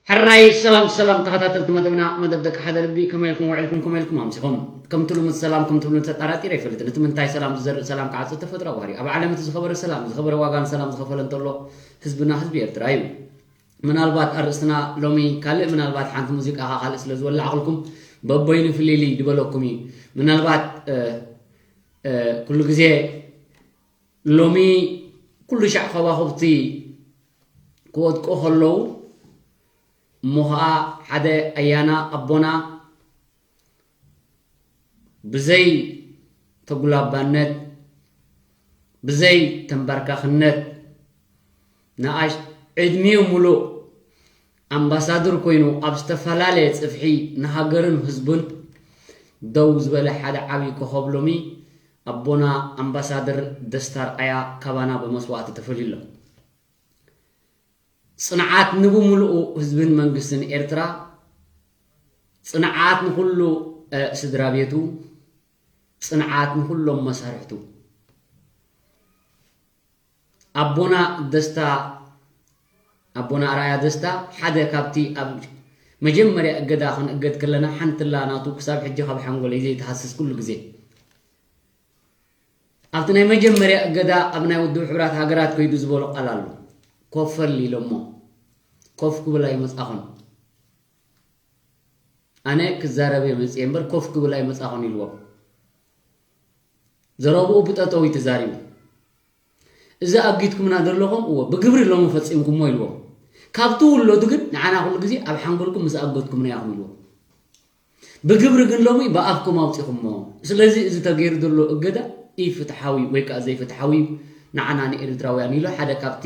ሕራይ ሰላም ሰላም ተኸታተልቲ መደብና፣ መደብ ደቂ ሓደ ልቢ፣ ከመይ ኢልኩም ውዒልኩም፣ ከመይ ኢልኩም ኣምሲኹም? ከምቲ ልሙድ ሰላም ከም ትብሉ ተጠራጢረ ኣይፈልጥን። እቲ ምንታይ ሰላም ዝዘርእ ሰላም ክዓጽድ ተፈጥሮ ባህሪ። ኣብ ዓለም እቲ ዝኸበረ ሰላም፣ ዝኸበረ ዋጋ ንሰላም ዝኸፈለ እንተሎ ህዝብና ህዝቢ ኤርትራ እዩ። ምናልባት ኣርእስትና ሎሚ ካልእ፣ ምናልባት ሓንቲ ሙዚቃ ኸኣ ካልእ ስለ ዝወላዕኹልኩም በበይኑ ፍልይልይ ድበለኩም እዩ። ምናልባት ኩሉ ግዜ ሎሚ ኩሉ ሻዕ ከዋኽብቲ ክወድቁ ከለዉ፣ እሞ ኸዓ ሓደ ኣያና ኣቦና ብዘይ ተጉላባነት፣ ብዘይ ተንበርካኽነት፣ ንኣሽ ዕድሚኡ ሙሉእ ኣምባሳድር ኮይኑ ኣብ ዝተፈላለየ ጽፍሒ ንሃገርን ህዝቡን ደው ዝበለ ሓደ ዓብዪ ኮኸብ ሎሚ ኣቦና ኣምባሳደር ደስታ ኣርኣያ ካባና ብመስዋእቲ ተፈልዩ ኣሎ። ጽንዓት ንብምሉኡ ህዝብን መንግስትን ኤርትራ፣ ጽንዓት ንኹሉ ስድራ ቤቱ፣ ጽንዓት ንኹሎም መሳርሕቱ። ኣቦና ደስታ ኣቦና ኣርኣያ ደስታ ሓደ ካብቲ ኣብ መጀመርያ እገዳ ክንእገድ ከለና ሓንትላ ናቱ ክሳብ ሕጂ ካብ ሓንጎለይ ዘይትሃስስ ኩሉ ግዜ ኣብቲ ናይ መጀመርያ እገዳ ኣብ ናይ ውድብ ሕብራት ሃገራት ከይዱ ዝበሎ ቃል ኣሎ። ኮፈል ኢሎሞ ኮፍ ክብል ኣይመጻኹን። ኣነ ክዛረብ እየ መጽየ እምበር ኮፍ ክብል ኣይመጻኹን ኢልዎም። ዘረብኡ ብጠጠው እዩ ተዛሪቡ። እዚ ኣጊድኩምና ዘለኹም እዎ ብግብሪ ሎሚ ፈጺምኩሞ ኢልዎም። ካብ ትውለዱ ግን ንዓና ኩሉ ግዜ ኣብ ሓንጎልኩም ምስ ኣገድኩምና ኢኹም ኢልዎም። ብግብሪ ግን ሎሚ ብኣፍኩም ኣውጺኹሞ። ስለዚ እዚ ተገይሩ ዘሎ እገዳ ኢፍትሓዊ ወይ ከዓ ዘይፍትሓዊ እዩ ንዓና ንኤርትራውያን ኢሉ ሓደ ካብቲ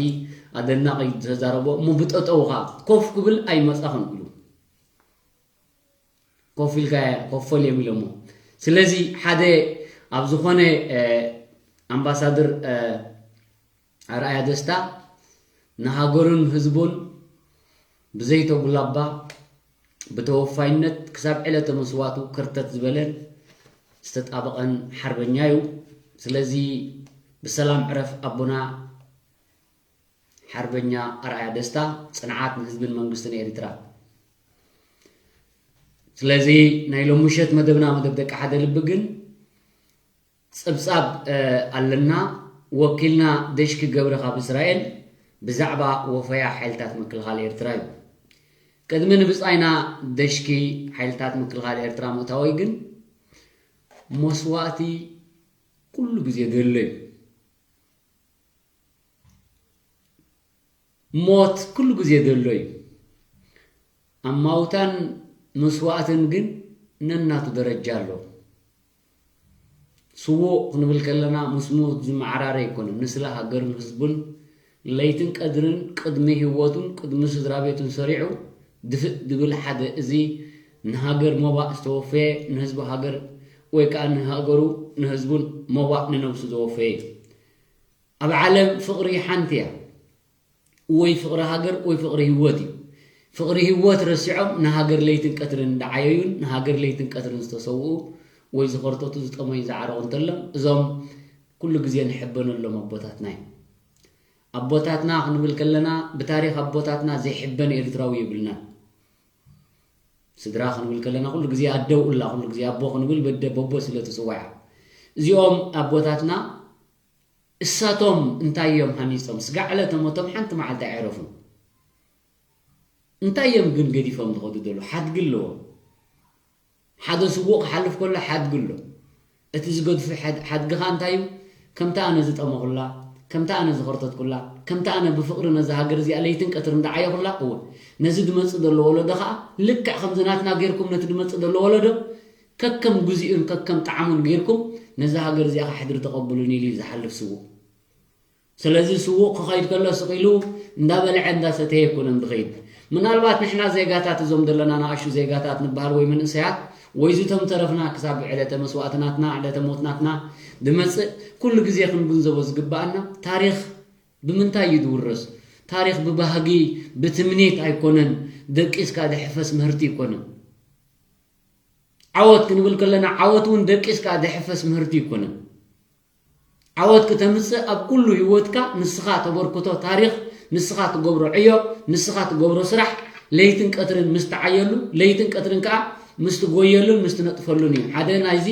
ኣደናቒ ዝተዛረቦ እሞ ብጠጠው ከዓ ኮፍ ክብል ኣይመጻኹን ኢሉ። ኮፍ ኢልካ ኮፈል እዮም ኢሎሞ። ስለዚ ሓደ ኣብ ዝኾነ ኣምባሳደር ኣርኣያ ደስታ ንሃገሩን ህዝቡን ብዘይተጉላባ ብተወፋይነት ክሳብ ዕለተ መስዋእቱ ከርተት ዝበለን ዝተጣበቐን ሓርበኛ እዩ። ስለዚ ብሰላም ዕረፍ ኣቦና ሓርበኛ ኣርኣያ ደስታ። ጽንዓት ንህዝብን መንግስትን ኤርትራ። ስለዚ ናይ ሎም ምሸት መደብና መደብ ደቂ ሓደ ልቢ ግን ጸብጻብ ኣለና። ወኪልና ደሽኪ ገብረ ካብ እስራኤል ብዛዕባ ወፈያ ሓይልታት ምክልኻል ኤርትራ እዩ። ቅድሚ ንብጻይና ደሽኪ ሓይልታት ምክልኻል ኤርትራ ምእታወይ ግን መስዋእቲ ኩሉ ግዜ ዘሎ እዩ። ሞት ኩሉ ግዜ ዘሎ እዩ። ኣማውታን መስዋእትን ግን ነናቱ ደረጃ ኣሎ። ስዉእ ክንብል ከለና ምስ ሞት ዝመዓራረ ኣይኮነን። ንስለ ሃገርን ህዝቡን ለይትን ቀድርን ቅድሚ ህይወቱን ቅድሚ ስድራ ቤቱን ሰሪዑ ድፍእ ድብል ሓደ እዚ ንሃገር ሞባእ ዝተወፈየ ንህዝቢ ሃገር ወይ ከዓ ንሃገሩ ንህዝቡን ሞባእ ንነብሱ ዘወፈየ እዩ። ኣብ ዓለም ፍቕሪ ሓንቲ እያ። ወይ ፍቕሪ ሃገር ወይ ፍቕሪ ህይወት እዩ። ፍቕሪ ህይወት ረሲዖም ንሃገር ለይትን ቀትርን ዝዓየዩን ንሃገር ለይትን ቀትርን ዝተሰውኡ ወይ ዝኸርተቱ ዝጠመዩ ዝዓረቑ እንተሎም እዞም ኩሉ ግዜ ንሕበነሎም ኣቦታትና እዮም። ኣቦታትና ክንብል ከለና ብታሪኽ ኣቦታትና ዘይሕበን ኤርትራዊ የብልናን። ስድራ ክንብል ከለና ኩሉ ግዜ ኣደው እላ ኩሉ ግዜ ኣቦ ክንብል በደ በቦ ስለ ትጽዋዕ እዚኦም ኣቦታትና እሳቶም እንታይ እዮም ሃኒጾም? ስጋዕ ዕለተ ሞቶም ሓንቲ መዓልቲ ኣየዕረፉን። እንታይ እዮም ግን ገዲፎም ዝኸዱ ዘለዉ? ሓድጊ ኣለዎም። ሓደ ስዉእ ክሓልፍ ከሎ ሓድጊ ኣሎ። እቲ ዝገድፉ ሓድ- ሓድጊ ኸኣ እንታይ እዩ? ከምታ ኣነ ዝጠመኹላ፣ ከምታ ኣነ ዝኸርተትኩላ፣ ከምታ ኣነ ብፍቕሪ ነዛ ሃገር እዚኣ ለይትን ቀትርን ዝዓየኹላ፣ እወ፣ ነዚ ዝመጽእ ዘሎ ወለዶ ኸኣ ልክዕ ከምዚ ናትና ጌርኩም ነቲ ዝመጽእ ዘሎ ወለዶ ከከም ግዚኡን ከከም ጣዕሙን ጌርኩም ነዛ ሃገር እዚኣ ከሕድሪ ተቐብሉኒ ኢሉ እዩ ዝሓልፍ ስዉእ። ስለዚ ስዉእ ክኸይድ ከሎ ስቕ ኢሉ እንዳበልዐ እንዳሰተየ ኣይኮነን ዝኸይድ። ምናልባት ንሕና ዜጋታት እዞም ዘለና ንኣሽቱ ዜጋታት ንበሃል ወይ መንእሰያት ወይ ዝቶም ተረፍና ክሳብ ዕለተ መስዋእትናትና ዕለተ ሞትናትና ድመጽእ ኩሉ ግዜ ክንግንዘቦ ዝግበኣና ታሪኽ ብምንታይ እዩ ዝውረስ? ታሪኽ ብባህጊ ብትምኒት ኣይኮነን ደቂስካ ድሕፈስ ምህርቲ ኣይኮነን። ዓወት ክንብል ከለና ዓወት እውን ደቂስካ ድሕፈስ ምህርቲ ኣይኮነን። ዓወት ክተምጽእ ኣብ ኩሉ ህይወትካ ንስኻ ተበርክቶ ታሪኽ፣ ንስኻ ትገብሮ ዕዮ፣ ንስኻ ትገብሮ ስራሕ፣ ለይትን ቀትርን ምስ ትዓየሉ፣ ለይትን ቀትርን ከዓ ምስ ትጎየሉን ምስ ትነጥፈሉን እዩ። ሓደ ናይዚ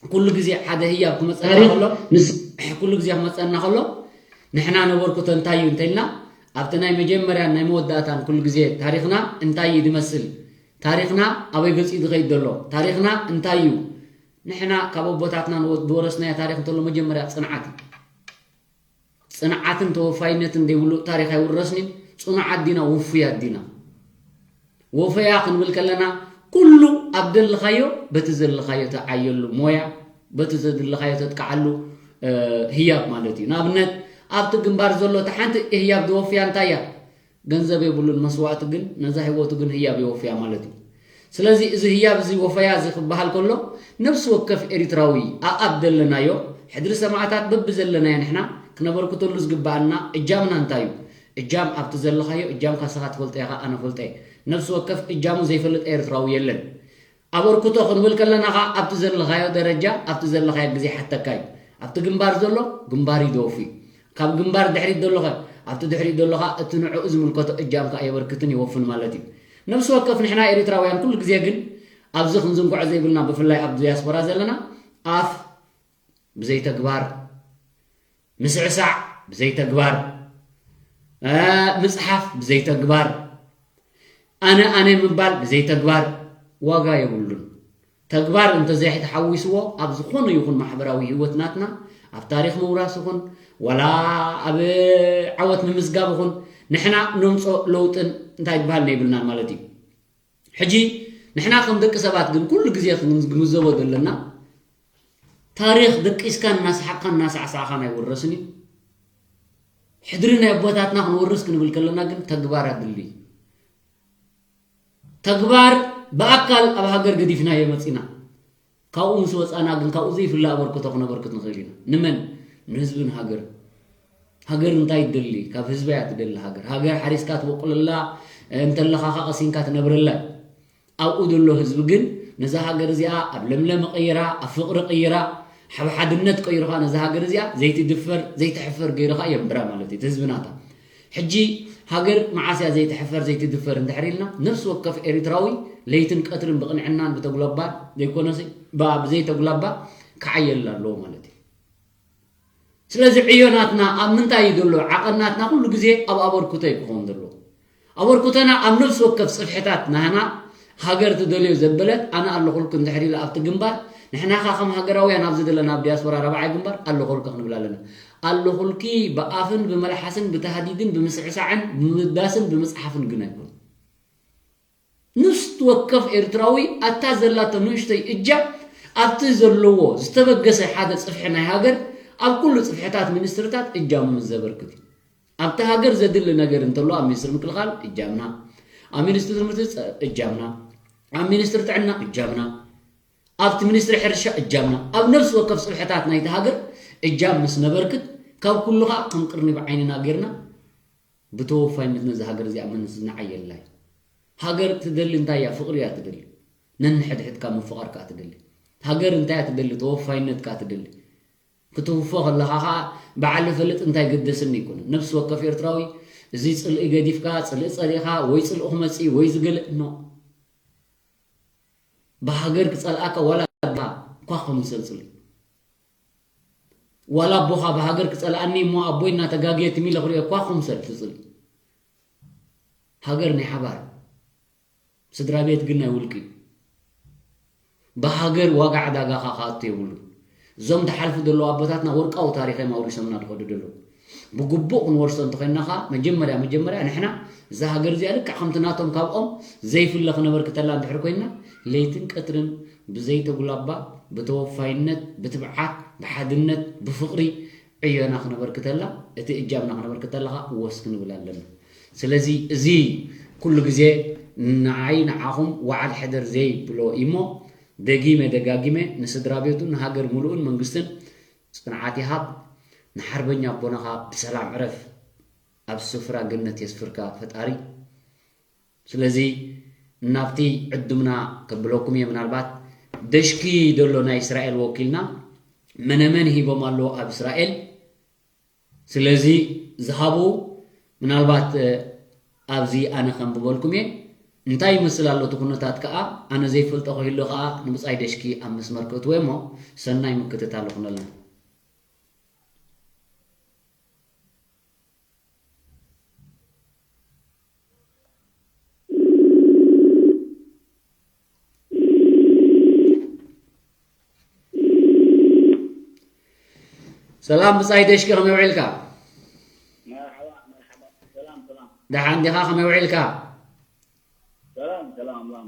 ኩሉ ግዜ ሓደ ህያብ ክመፀና ከሎ፣ ምስ ኩሉ ግዜ ክመፀና ከሎ፣ ንሕና ነበርኩቶ እንታይ እዩ እንተልና፣ ኣብቲ ናይ መጀመርያን ናይ መወዳእታን ኩሉ ግዜ ታሪኽና እንታይ እዩ ዝመስል? ታሪኽና ኣበይ ገፂ ዝኸይድ ዘሎ? ታሪኽና እንታይ እዩ? ንሕና ካብ ኣቦታትና ንወ-፣ ዝወረስናዮ ታሪኽ እንተሎ መጀመርያ ፅንዓት እዩ። ፅንዓትን ተወፋይነትን ዘይብሉ ታሪኽ ኣይውረስን እዩ። ፅኑዓት ዲና፣ ውፉያት ዲና? ወፈያ ክንብል ከለና፣ ኩሉ ኣብ ደለኻዮ፣ በቲ ዘለኻዮ ተዓየሉ ሞያ፣ በቲ ዘድለኻዮ ተጥቃዓሉ፣ እ፣ ህያብ ማለት እዩ። ንኣብነት፣ ኣብቲ ግንባር ዘሎ እታ ሓንቲ ህያብ ዝወፍያ እንታይ እያ? ገንዘብ የብሉን መስዋእቲ፣ ግን ነዛ ህይወቱ ግን ህያብ የወፍያ ማለት እዩ። ስለዚ እዚ ህያብ እዚ ወፈያ እዚ ክበሃል ከሎ፣ ነፍሲ ወከፍ ኤሪትራዊ ኣኣብ ዘለናዮ፣ ሕድሪ ሰማዕታት በብዘለናዮ ንሕና ክነበርክተሉ ዝግበኣና እጃምና እንታይ እዩ? እጃም ኣብቲ ዘለኻዮ፣ እጃምካ ንስኻ ትፈልጦ ኢኻ፣ ኣነ ፈልጦ እየ። ነፍሲ ወከፍ እጃሙ ዘይፈልጥ ኤርትራዊ የለን። ኣበርክቶ ክንብል ከለና ኸኣ ኣብቲ ዘለኻዮ ደረጃ፣ ኣብቲ ዘለኻዮ ግዜ ሓተካ እዩ። ኣብቲ ግንባር ዘሎ ግንባር እዩ ደወፊ። ካብ ግንባር ድሕሪት ዘሎ ኸ፣ ኣብቲ ድሕሪት ዘሎ ኸኣ እቲ ንዕኡ ዝምልከቶ እጃም ከኣ የበርክትን የወፍን ማለት እዩ። ነፍሲ ወከፍ ንሕና ኤሪትራውያን ኩሉ ግዜ ግን ኣብዚ ክንዝንግዖ ዘይብልና፣ ብፍላይ ኣብ ዲያስፖራ ዘለና፣ ኣፍ ብዘይ ተግባር፣ ምስዕሳዕ ብዘይ ተግባር፣ እ፣ ምጽሓፍ ብዘይ ተግባር፣ ኣነ ኣነ ምባል ብዘይ ተግባር ዋጋ የብሉን። ተግባር እንተዘይተሓዊስዎ ኣብ ዝኾነ ይኹን ማሕበራዊ ህይወት ናትና፣ ኣብ ታሪኽ ምውራስ ይኹን፣ ዋላ ኣብ ዓወት ምምዝጋብ ይኹን፣ ንሕና ነምጾ ለውጥን እንታይ ዝበሃል ነይብልናን ማለት እዩ። ሕጂ ንሕና ከም ደቂ ሰባት ግን ኩሉ ግዜ ክንግንዘቦ ዘለና፣ ታሪኽ ደቂስካን እናሰሓቕካን እናሳዕሳዕካን ኣይውረስን እዩ። ሕድሪ ናይ ኣቦታትና ክንወርስ ክንብል ከለና ግን ተግባር ኣድሊ። ተግባር ብኣካል ኣብ ሃገር ገዲፍናዮ መጺና። ካብኡ ምስ ወጻና ግን ካብኡ ዘይፍለ ኣበርክቶ ክነበርክት ንኽእል ኢና። ንመን? ንህዝብን ሃገር። ሃገር እንታይ ትደሊ? ካብ ህዝባ እያ ትደሊ ሃገር። ሃገር ሓሪስካ ትበቁለላ፣ እንተለኻ ኸኣ ቀሲንካ ትነብረላ። ኣብኡ ዘሎ ህዝቢ ግን ነዛ ሃገር እዚኣ ኣብ ለምለም ቀይራ፣ ኣብ ፍቕሪ ቀይራ፣ ኣብ ሓድነት ቀይሩ ኸኣ ነዛ ሃገር እዚኣ ዘይትድፈር፣ ዘይትሕፈር ገይሩ ኸኣ የንብራ ማለት እዩ፣ እቲ ህዝቢ ናታ። ሕጂ ሃገር መዓስ እያ ዘይትሕፈር፣ ዘይትድፈር እንድሕር ኢልና፣ ነፍሲ ወከፍ ኤሪትራዊ ለይትን ቀትርን ብቕንዕናን ብተጉላባን ዘይኮነሲ፣ ብ-፣ ብዘይተጉላባ ክዓየል ኣለዎ ማለት እዩ። ስለዚ ዕዮ ናትና ኣብ ምንታይ እዩ ዘሎ? ዓቐን ናትና ኩሉ ግዜ ኣብ ኣበርክቶ እዩ ክኸውን ዘለዎ። ኣበርክቶና ኣብ ነፍሲ ወከፍ ጽፍሕታት ናህና ሃገር ትደልዮ ዘበለት ኣነ ኣለኹልኩ እንድሕር ኢላ ኣብቲ ግንባር፣ ንሕና ኸኣ ከም ሃገራውያን ኣብዚ ዘለና ኣብ ዲያስፖራ ራብዓይ ግንባር ኣለኹልኩ ክንብል ኣለና። ኣለኹልኪ ብኣፍን ብመልሓስን ብተሃዲድን ብምስዕሳዕን ብምብዳስን ብምጽሓፍን ግን ኣይኮነን። ንፍሲ ወከፍ ኤርትራዊ ኣታ ዘላቶ ንእሽተይ እጃም ኣብቲ ዘለዎ ዝተበገሰ ሓደ ጽፍሒ ናይ ሃገር ኣብ ኩሉ ጽፍሕታት ሚኒስትርታት እጃሙ ምስ ዘበርክት እዩ። ኣብቲ ሃገር ዘድሊ ነገር እንተሎ ኣብ ሚኒስትሪ ምክልኻል እጃምና፣ ኣብ ሚኒስትሪ ትምህርቲ ጸ-፣ እጃምና፣ ኣብ ሚኒስትሪ ጥዕና እጃምና፣ ኣብቲ ሚኒስትሪ ሕርሻ እጃምና፣ ኣብ ነፍሲ ወከፍ ጽፍሕታት ናይቲ ሃገር እጃም ምስ ነበርክት ካብ ኩሉ ኸኣ ከም ቅርኒ ብዓይንና ጌርና ብተወፋይነት ነዚ ሃገር እዚኣ መን ዝነዓየላ እዩ። ሃገር ትደሊ እንታይ እያ? ፍቕሪ እያ ትደሊ። ነንሕድሕድካ ምፍቓር ከኣ ትደሊ። ሃገር እንታይ እያ ትደሊ? ተወፋይነት ከኣ ትደሊ። ክትውፎ ከለኻ ኸኣ በዓል ፈልጥ እንታይ ገደስኒ ኣይኮነን። ነፍሲ ወከፍ ኤርትራዊ እዚ ጽልኢ ገዲፍካ፣ ጽልኢ ጸሊእኻ፣ ወይ ጽልኢ ክመጽእ ወይ ዝገለ፣ ኖ። ብሃገር ክጸልኣካ ዋላ ኣቦኻ እኳ ክምሰል ጽልኢ። ዋላ ኣቦኻ ብሃገር ክጸልኣኒ እሞ ኣቦይ እናተጋግየ ትም ኢለ ክርእዮ እኳ ክምሰል ትጽልኢ። ሃገር ናይ ሓባር፣ ስድራ ቤት ግን ናይ ውልቂ። ብሃገር ዋጋ ዕዳጋኻ ክኣቱ የብሉን። እዞም ዝሓልፉ ዘለዉ ኣቦታትና ወርቃዊ ታሪኽ እዮም ኣውሪሶምና ዝኸዱ ዘለዉ። ብግቡእ ክንወርሶ እንተኾይንና ኸኣ፣ መጀመርያ፣ መጀመርያ ንሕና እዛ ሃገር እዚኣ ልክዕ ከምቲ ናቶም ካብኦም ዘይፍለ ክነበርክተላ እንድሕር ኮይንና፣ ለይትን ቀትርን ብዘይተጉላባ፣ ብተወፋይነት፣ ብትብዓት፣ ብሓድነት፣ ብፍቕሪ ዕዮና ክነበርክተላ፣ እቲ እጃምና ክነበርክተላ ኸኣ ወስ ክንብል ኣለና። ስለዚ እዚ ኩሉ ግዜ ንዓይ ንዓኹም ወዓል ሕደር ዘይብሎ እዩሞ፣ ደጊመ ደጋጊመ ንስድራ ቤቱን ንሃገር ምሉእን መንግስትን ጽንዓት ይሃብ። ንሓርበኛ ኣቦና ኸኣ ብሰላም ዕረፍ፣ ኣብ ስፍራ ገነት የስፍርካ ፈጣሪ። ስለዚ ናብቲ ዕዱምና ከብለኩም እየ። ምናልባት ደሽኪ ዘሎ ናይ እስራኤል ወኪልና መነመን ሂቦም ኣለዉ ኣብ እስራኤል። ስለዚ ዝሃቡ ምናልባት፣ እ፣ ኣብዚ ኣነ ከንብበልኩም እየ። እንታይ ይመስል ኣሎ እቲ ኩነታት ከኣ፣ ኣነ ዘይፈልጦ ከይህሉ ከኣ ንብጻይ ደሽኪ ኣብ መስመር ክእትዎ እሞ፣ ሰናይ ምክትታል ይኹነልና። ሰላም ብጻይ ደሽኪ፣ ከመይ ውዒልካ? መርሓባ፣ መርሓባ። ሰላም፣ ሰላም። ደሓን ዲኻ? ከመይ ውዒልካ? ሰላም፣ ሰላም፣ ሰላም።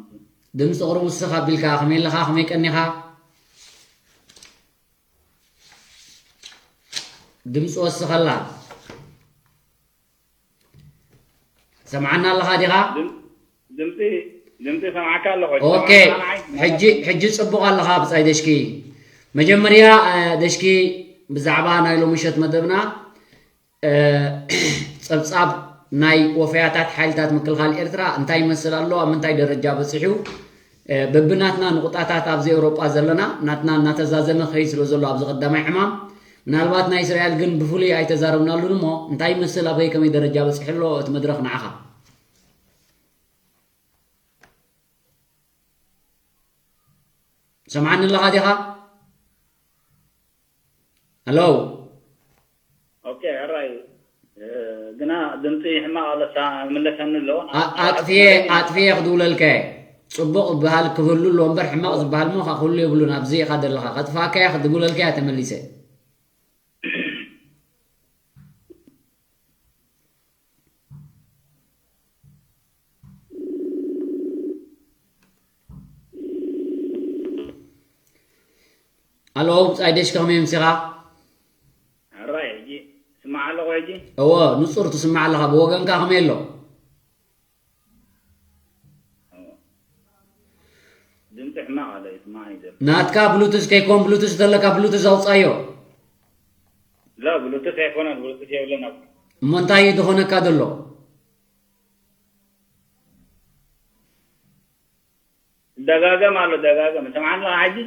ድምፂ ቁሩብ ውስኽ ኣቢልካ፣ ከመይ ኣለኻ? ከመይ ቀኒኻ? ድምፂ ወስኸላ። ሰምዓና ኣለኻ ዲኻ? ድም-፣ ድምፂ፣ ድምፂ ሰምዓካ ኣለኹ። ኦኬ። ሰምዓካ ንዓይ? ሕጂ፣ ሕጂ ጽቡቕ ኣለኻ ብጻይ ደሽኪ። መጀመርያ፣ እ፣ ደሽኪ ብዛዕባ ናይ ሎሚ ምሸት መደብና፣ እ፣ ጸብጻብ ናይ ወፈያታት ሓይልታት ምክልኻል ኤርትራ እንታይ ይመስል ኣሎ፣ ኣብ ምንታይ ደረጃ በጺሑ፣ እ፣ በብናትና ንቑጣታት ኣብዚ ኤውሮጳ ዘለና፣ ናትና እናተዛዘመ ክኸይድ ስለ ዘሎ ኣብዚ ቀዳማይ ዕማም፣ ምናልባት ናይ እስራኤል ግን ብፍሉይ ኣይተዛረብናሉን እሞ፣ እንታይ ይመስል፣ ኣበይ ከመይ ደረጃ በጺሑ ኣሎ እቲ መድረኽ ንዓኻ? ሰምዓኒ ኣለኻ ዲኻ? ሃሎ? ኦኬ፣ ሕራይ። እ፣ ግና ድምፂ ሕማቕ ኣሎ፣ ሳ-፣ ይምለሰኒ ኣሎ። ኣ-፣ ኣጥፍየ፣ ኣጥፍየ ክድውለልካ እየ። ጽቡቕ ዝበሃል ክህሉ ኣሎ እምበር ሕማቕ ዝበሃል እሞ ክህሉ የብሉን። ኣብዚ ኢኻ ዘለኻ። ከጥፍኣካ እየ፣ ክድውለልካ እየ ተመሊሰ። ኣሎ፣ ብጻይ ደሽከ ከመይ ኣምሲኻ? ሕራይ፣ ሕጂ ስማዕ ኣለኹ ሕጂ? እወ፣ ንጹር ትስማዕ ኣለኻ። ብወገንካ ከመይ ኣሎ? ድምፂ ሕማቕ ኣሎ፣ ይስማዕ እዩ ዘሎ። ናትካ ብሉቱዝ ከይኮን ብሉቱዝ ዘለካ ብሉቱዝ ኣውጻዮ። ላ፣ ብሉቱዝ ኣይኮነን፣ ብሉቱዝ የብለና። እሞ እንታይ እዩ ዝኾነካ ዘሎ? ደጋገም ኣሎ፣ ደጋገም። ሰምዓኒ ኣለኻ ሕጂ?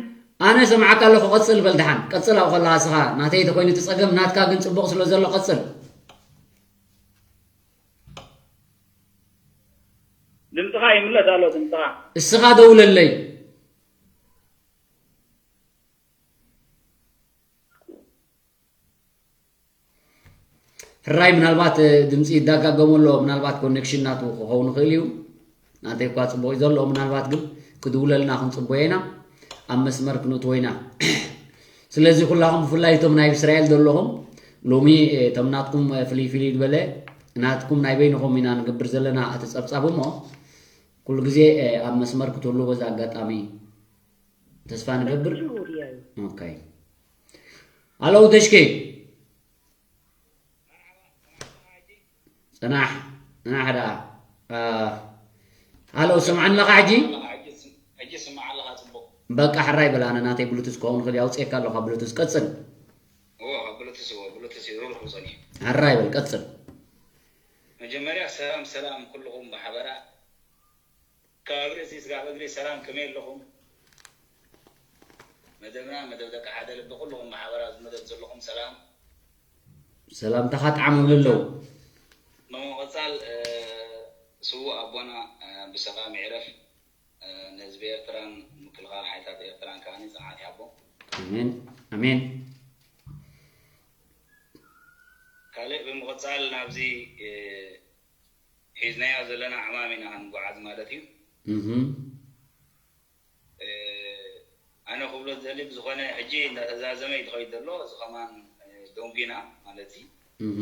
ኣነ ሰምዓካ ኣለኹ፣ ቀጽል በል ደሓን። ቀጽል ኣብኡ ከለኻ እስኻ፣ ናተይ ተኮይኑ እቲ ጸገም፣ ናትካ ግን ጽቡቕ ስለ ዘሎ ቀጽል። ድምፅኻ ይምለስ ኣሎ፣ ድምፅኻ። እስኻ ደውለለይ። ሕራይ ምናልባት፣ እ፣ ድምፂ ይዳጋገሞ ኣሎ፣ ምናልባት ኮኔክሽን ናቱ ክኸውን ይኽእል እዩ። ናተይ እኳ ፅቡቕ እዩ ዘሎ፣ ምናልባት ግን ክድውለልና ክንፅበዮ ኢና፣ ኣብ መስመር ክንእትዎ ኢና። ስለዚ ኩላኹም ብፍላይ እቶም ናይ እስራኤል ዘለኹም ሎሚ፣ እ፣ እቶም ናትኩም፣ እ፣ ፍልይ ፍልይ ዝበለ ናትኩም ናይ በይንኹም ኢና ንገብር ዘለና እቲ ፀብፃብ እሞ ኩሉ ግዜ፣ እ፣ ኣብ መስመር ክትህሉ በዚ ኣጋጣሚ ተስፋ ንገብር። ኦኬ። ኣለው ተሽኬ። ጽናሕ፣ ጽናሕ ደኣ። ኣ፣ ኣለው፣ ሰምዓኒ ኣለኻ ሕጂ? ሕጂ ስም-፣ ሕጂ ስምዓ ኣለኻ ጽቡቕ። በቃ ሕራይ በል፣ ኣነ ናተይ ብሉቱዝ ክኸውን ይኽእል እዩ፣ ኣውጽኤካ ኣለኹ ካብ ብሉቱዝ። ቀጽል። እዎ፣ ካብ ብሉቱዝ፣ እዎ፣ ብሉቱዝ እዩ፣ ሩር ክውሰድ እዩ። ሕራይ በል፣ ቀጽል። መጀመርያ ሰላም፣ ሰላም ኩልኹም ብሓበራ። ካብ ርእሲ ስጋብ እግሪ ሰላም፣ ከመይ ኣለኹም? መደብና መደብ ደቂ ሓደ ልቢ፣ ኩልኹም ብሓበራ ኣብዚ መደብ ዘለኹም ሰላም። ሰላምታኻ ጣዕም ይብሉ ኣለዉ። ብምቕጻል፣ እ፣ ስዉእ ኣቦና፣ እ፣ ብሰላም ይዕረፍ። እ፣ ንህዝቢ ኤርትራን ምክልኻል ሓይልታት ኤርትራን ከኣ ጽንዓት ይሃቦም። ኣሜን፣ ኣሜን። ካልእ ብምቕጻል ናብዚ፣ እ፣ ሒዝናዮ ዘለና ዕማም ኢና ክንጓዓዝ ማለት እዩ። እህ። እ፣ ኣነ ክብሎ ዝደሊ ብዝኾነ ሕጂ እንዳተዛዘመ እዩ ዝኸይድ ዘሎ፣ እዚ ከማን፣ እ፣ ደንጒና ማለት እዩ። እህ።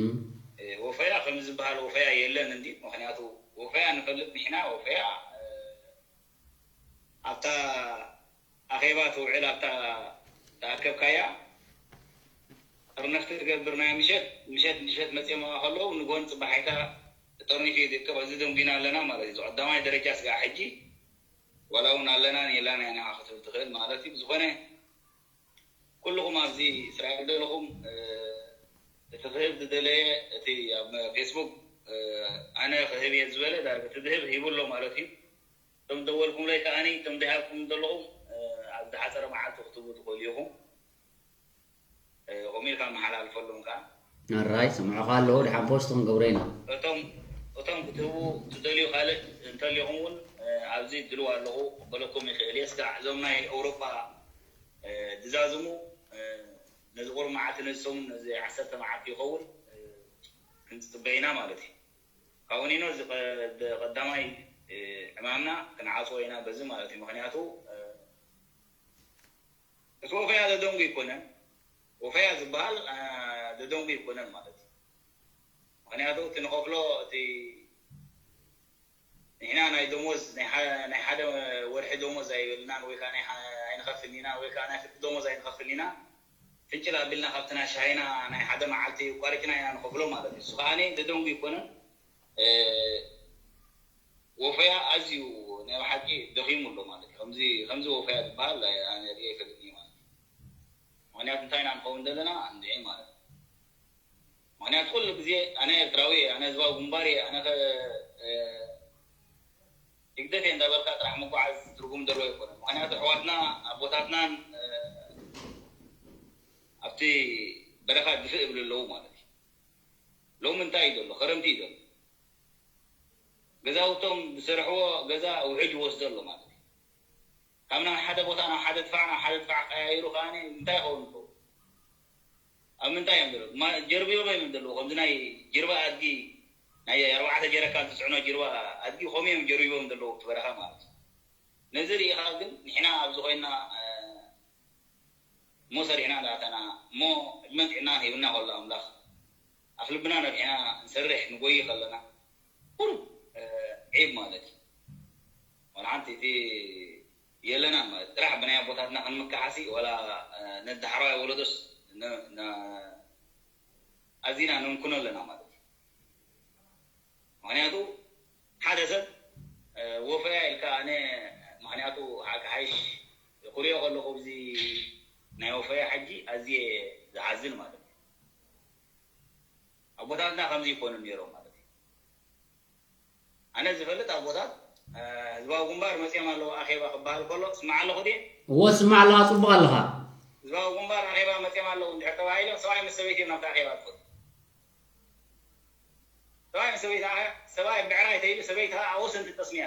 እ፣ ወፈያ ከም ዝበሃል ወፈያ የለን እንዲ፣ ምኽንያቱ ወፈያ ንፈልጥ ንሕና፣ ወፈያ፣ እ፣ ኣብታ ኣኼባ ትውዕል ኣብታ ተኣከብካያ ጥርንፍቲ ትገብር ናይ ምሸት፣ ምሸት፣ ምሸት መጽዮም ከለዉ ንጎን ጽባሒታ ጠርኒፉ እዩ ዝእከብ። እዚ ደንጒና ኣለና ማለት እዩ። እዚ ቀዳማይ ደረጃ ስጋዕ ሕጂ ዋላ እውን ኣለናን የላን ኢና ክትብል ትኽእል ማለት እዩ። ብዝኾነ ኩልኹም ኣብዚ እስራኤል ዘለኹም፣ እ፣ እቲ ክህብ ዝደለየ እቲ ኣብ ፌስቡክ፣ እ፣ ኣነ ክህብ እየ ዝበለ ዳርጋ እቲ ዝህብ ሂቡ ኣሎ ማለት እዩ። እቶም ደወልኩምለይ ከኣኒ እቶም ደይሃብኩም ዘለኹም፣ እ፣ ኣብ ዝሓጸረ መዓልቲ ክትህቡ ትኽእሉ ኢኹም። እ፣ ከምኡ ኢልካ መሓላልፈሎም ከኣ። ኣራይ፣ ሰምዑኻ ኣለዉ፣ ድሓን ፖስት ክንገብሮ ኢና። እቶም፣ እቶም ክትህቡ ትደልዩ ካልእ እንተልዩኹም እውን ኣብዚ ድልው ኣለኹ፣ ክቕበለኩም ይኽእል እየ። እስካዕ እዞም ናይ ኣውሮጳ ድዛዝሙ ነዚ ቁሩብ መዓልቲ፣ ነዚ ሰሙን፣ ነዚ ዓሰርተ መዓልቲ ይኸውን ክንጽበ ኢና ማለት እዩ። ካብኡ ንኖ እዚ ቀዳማይ ዕማምና ክንዓጽዎ ኢና በዚ ማለት እዩ። ምኽንያቱ እቲ ወፈያ ዘደንጉ ይኮነን። ወፈያ ዝበሃል ዘደንጉ ይኮነን ማለት እዩ። ምኽንያቱ እቲ ንኸፍሎ እቲ ንሕና ናይ ደሞዝ ናይ ሓደ ወርሒ ደሞዝ ኣይበልናን ወይ ከዓ ኣይንኸፍልን ኢና ወይ ከዓ ናይ ፍርቂ ደሞዝ ኣይንኸፍልን ኢና። ፍንጭል ኣቢልና ካብቲ ናይ ሻሂና ናይ ሓደ መዓልቲ ቆሪጭና ኢና ንኸፍሎ ማለት እዩ። እሱ ከዓ ዘደንጉ ይኮነን። ወፈያ ኣዝዩ ናይ ብሓቂ ደኺሙ ኣሎ ማለት እዩ። ከምዚ ከምዚ ወፈያ ዝበሃል ኣነ ርእየ ኣይፈልጥን እየ ማለት እዩ። ምኽንያቱ እንታይ ኢና ንኸውን ዘለና እንድዒ ማለት እዩ። ምኽንያቱ ኩሉ ግዜ ኣነ ኤርትራዊ እየ፣ ኣነ ህዝባዊ ግንባር እየ፣ ኣነ ከ ህግደፍ እየ እንዳበልካ ጥራሕ ምጓዓዝ ትርጉም ዘለዎ ኣይኮነን። ምኽንያቱ ኣሕዋትና ኣቦታትናን ኣብቲ በረኻ ድፍእ ይብሉ ኣለዉ ማለት እዩ። ሎሚ እንታይ እዩ ዘሎ? ክረምቲ እዩ ዘሎ። ገዛውቶም ዝሰርሕዎ ገዛ ውሕጅ ይወስዶ ኣሎ ማለት እዩ። ካብ ናብ ሓደ ቦታ ናብ ሓደ ድፋዕ ናብ ሓደ ድፋዕ ቀያይሩ ከዓ እንታይ ይኸውን ኣለዉ? ኣብ ምንታይ እዮም ዘለዉ? ጀርቢቦም እዮም ዘለዉ። ከምዚ ናይ ጅርባ ኣድጊ ናይ ኣርባዕተ ጀረካን ትፅዕኖ ጅርባ ኣድጊ ከምኡ እዮም ጀርቢቦም ዘለዉ እቲ በረኻ ማለት እዩ። ነዚ ርኢኻ ግን ንሕና ኣብዚ ኮይና እሞ ሰሪሕና እንዳኣተና እሞ ዕድመን ጥዕናን ሂብና ከሎ ኣምላኽ ኣፍ ልብና ነቢሕና ንሰርሕ ንጎይ ከለና ቁሩብ ዒብ ማለት እዩ። ዋላ ሓንቲ እቲ የለናን ማለት ጥራሕ ብናይ ኣቦታትና ክንምካሓሲ ዋላ ነዳሕራዋይ ወለዶስ ኣዚና ነንኩኖ ኣለና ማለት እዩ። ምክንያቱ ሓደ ሰብ ወፈያ ኢልካ ኣነ ምክንያቱ ሓቂ ሓይሽ ክሪኦ ከለኹ እዚ ናይ ወፈያ ሕጂ ኣዝየ ዝሓዝን ማለት እዩ። ኣቦታትና ከምዚ ይኮኑ ነይሮም ማለት እዩ። ኣነ ዝፈልጥ ኣቦታት ህዝባዊ ግንባር መፅኦም ኣለዉ ኣኼባ ክበሃል ከሎ ስማዕ ኣለኹ ድየ? እዎ ስማዕ ኣለኻ፣ ፅቡቕ ኣለኻ። ህዝባዊ ግንባር ኣኼባ መፅኦም ኣለዉ እንድሕር ተባሂሎም ሰብኣይ ምስ ሰበይቲ እዮም ናብቲ ኣኼባ ዝኸዱ። ሰብኣይ ምስ ሰበይቲ ሰብኣይ ብዕራይ ተይሉ ሰበይቲ ከዓ ኣብ ወሰንቲ ጠስምያ።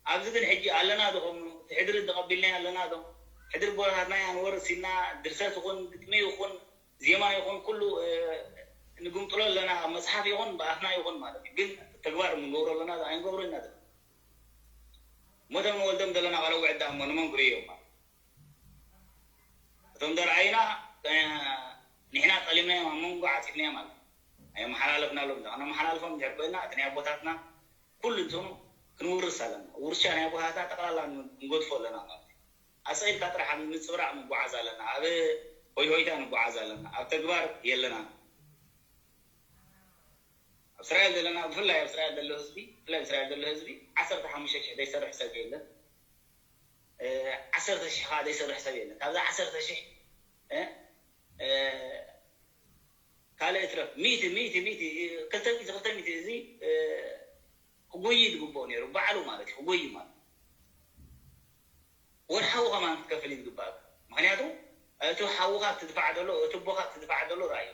ኣብዚ ግን ሕጂ ኣለና ዶ ከምኡ እቲ ሕድሪ ተቐቢልናዮ ኣለና ዶ? ሕድሪ ቦታትና እያ ንወርስ ኢልና ድርሰት ይኹን ግጥሚ ይኹን ዜማ ይኹን ኩሉ ንግምጥሎ ኣለና፣ ኣብ መፅሓፍ ይኹን ብኣፍና ይኹን ማለት እዩ። ግን ተግባር ንገብሮ ኣለና ዶ ኣይንገብሮ ኢና ዘለና። ሞቶም ንወልዶም ዘለና ቆልዑ ዕዳ እሞ ንመን ክርእዮም ማለት እዩ? እቶም ዘርኣዩና ንሕና ጠሊምናዮም ኣብ መንጎ ዓፂፍናዮም ማለት እዩ። ኣየመሓላለፍናሎም ኢና። ከነመሓላልፎም እንድሕር ኮይና እቲ ናይ ኣቦታትና ኩሉ እንትኑ ክንውርስ ኣለና። ውርሻ ናይ ኣቦታትና ጠቕላላ ንገድፎ ኣለና ማለት እዩ። ኣስቒልካ ጥራሕ ኣብ ምፅብራቕ ምጓዓዝ ኣለና። ኣብ ሆይሆይታ ንጓዓዝ ኣለና። ኣብ ተግባር የለና። ኣብ እስራኤል ዘለና ብፍላይ ኣብ እስራኤል ዘሎ ህዝቢ ብፍላይ ኣብ እስራኤል ዘሎ ህዝቢ ዓሰርተ ሓሙሽተ ሽሕ ዘይሰርሕ ሰብ የለን። ዓሰርተ ሽሕ ከዓ ዘይሰርሕ ሰብ የለን። ካብዛ ዓሰርተ ሽሕ ካልእ እትረፍ ሚእቲ ሚእቲ ሚእቲ ክልተ ሚእቲ ክልተ ሚእቲ እዚ ክጎይ ዝግብኦ ነይሩ ባዕሉ ማለት እዩ። ክጎይ ማለት ወርሓዊ ከማን ክትከፍል እዩ ዝግባእ። ምክንያቱ እቲ ሓውካ ትድፋዕ ዘሎ እቲ ቦካ ትድፋዕ ዘሎ ራእዩ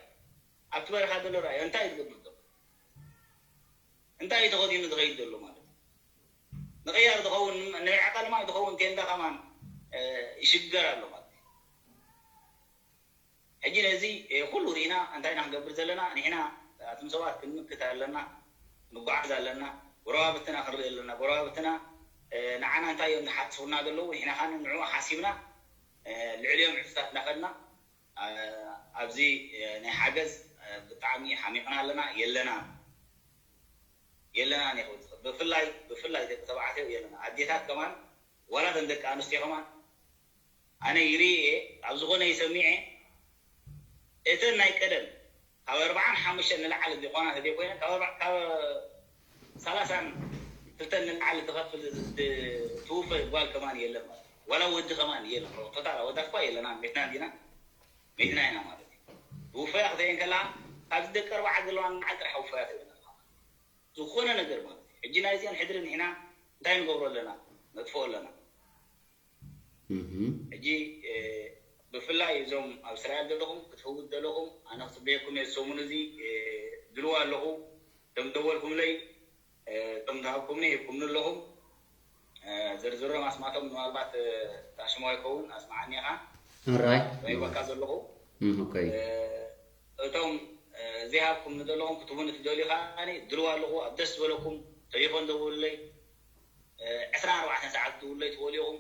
ኣብቲ በረኻ ዘሎ ራእዩ እንታይ ዝገብር ዘሎ እንታይ ተኸዲኑ ዝኸይድ ዘሎ ማለት እዩ። ንቅያር ዝኸውን ንበይዓ ቃልማ ዝኸውን ቴንዳ ከማን ይሽገር ኣሎ ማለት እዩ። ሕጂ ነዚ ኩሉ ርኢና እንታይ ኢና ክንገብር ዘለና? ንሕና ኣቱም ሰባት ክንምክት ኣለና፣ ንጓዓዝ ኣለና፣ ጎረባብትና ክንርኢ ኣለና። ጎረባብትና ንዓና እንታይ እዮም ዝሓስቡና ዘለዉ? ንሕና ካን ንዕኡ ሓሲብና ልዕሊኦም ዕፅታት እናኸድና ኣብዚ ናይ ሓገዝ ብጣዕሚ ሓሚቕና ኣለና። የለና የለና ብፍላይ ብፍላይ ደቂ ተባዕትዮ የለና። ኣዴታት ከማን ዋላ ተን ደቂ ኣንስትዮ ከማን ኣነ ይርኢ እየ ኣብ ዝኾነ ይሰሚዐ እተን ናይ ቀደም ካብ ኣርባዓን ሓሙሽተን ንላዕሊ ዝኾና ተዘይኮይነ ካብ ኣርባ- ካብ ሰላሳን ክልተን ንላዕሊ ትኸፍል ትውፈ ጓል ከማን የለን ማለት እዩ። ዋላ ወዲ ከማን የለን። ቶታል ኣወዳት እኳ የለና ቤትና እንዲና ቤትና ኢና ማለት እዩ። ውፈያ ክተየን ከላ ካብዚ ደቂ ኣርባዓ ዘለዋ ንላዕሊ ጥራሕ ውፈያ ትብለና ዝኾነ ነገር ማለት እዩ። ሕጂ ናይ እዚኣን ሕድሪ ንሕና እንታይ ንገብሮ ኣለና? ነጥፍኦ ኣለና። ሕጂ ብፍላይ እዞም ኣብ እስራኤል ዘለኹም ክትህውት ዘለኹም ኣነ ክፅበየኩም እየ። ሰሙን እዚ ድልዋ ኣለኹ። እቶም ደወልኩምለይ፣ እቶም ዝሃብኩምኒ ሂብኩምኒ ኣለኹም። ዝርዝሮም ኣስማቶም ምናልባት ታሽሞ ይኸውን ኣስማዓኒ ኢኻ ራይ ይበካ ዘለኹ። ኦኬ እቶም ዘይሃብኩምኒ ዘለኹም ክትቡኒ ትደልዩ ከዓኒ ድልዋ ኣለኹ። ኣብ ደስ ዝበለኩም ተሊፎን ደውሉለይ። ዕስራን ኣርባዕተን ሰዓት ትውለይ ትወልኹም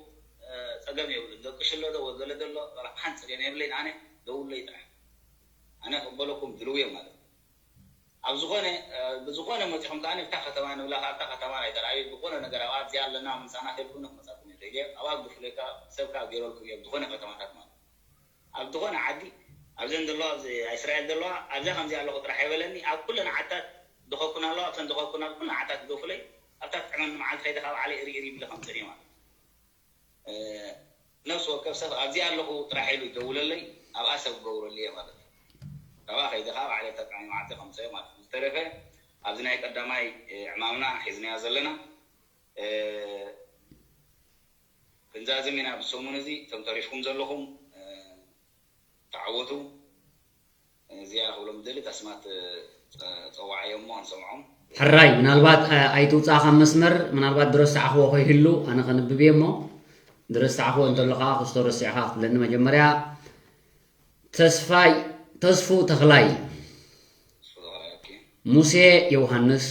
ጸገም የብሉን። ደቂ ሽሎ ዶ ወይ ገለ ዘሎ ሓንቲ ጸገም የብለይን። ኣነ ደውለይ ጥራሕ ኣነ ክበለኩም ድልው እየ ማለት እዩ። ኣብ ዝኾነ ብዝኾነ መፂኹም ከኣ ኣብታ ከተማ ንብላ ኣብታ ከተማ ናይ ተራእዩ ዝኾነ ነገር ኣብ ኣብዚኣ ኣለና ምሳና ከልኩም ክመፃኩም ይኽእል እየ። ኣብ ኣብ ግፍለካ ሰብካ ገይረልኩም እዮም ዝኾነ ከተማታት ማለት ኣብ ዝኾነ ዓዲ ኣብዘን ዘለዋ ኣብዚ እስራኤል ዘለዋ ኣብዛ ከምዚ ኣለኹ ጥራሕ ኣይበለኒ። ኣብ ኩለን ዓድታት ድኸኩን ኣለዋ ኣብተን ድኸኩን ኣብ ኩለን ዓድታት ግደፉለይ። ኣብታ ትጥዕመኒ መዓልቲ ከይደ ካብ ዓለይ ርኢ ርኢ ይብለ ከምፅእ እየ ማለት ነፍሲ ወከፍ ሰብ ኣብዚ ኣለኹ ጥራሕ ኢሉ ይደውለለይ ኣብኣ ሰብ ክገብረሉ እየ ማለት እዩ። ካብኣ ከይደ ከዓ ባዕለይ ተጥዕመኒ መዓልቲ ከምፅእ እየ ማለት እዩ። ዝተረፈ ኣብዚ ናይ ቀዳማይ ዕማምና ሒዝናዮ ዘለና ክንዛዝም ኢና ብሰሙን እዚ እቶም ተሪፍኩም ዘለኹም ተዓወቱ። እዚኣ ክብሎም ዝደሊ ታስማት ፀዋዓዮ እሞ ክንሰምዖም። ሕራይ ምናልባት ኣይትውፃእ ካብ መስመር ምናልባት ድረሳዕኽዎ ከይህሉ ኣነ ከንብብ እየ እሞ ድረሳዕኽዎ እንተሎ ከዓ ክስቶ ረሲዕኻ ክትብለኒ መጀመርያ ተስፋይ ተስፉ ተኽላይ ሙሴ ዮሃንስ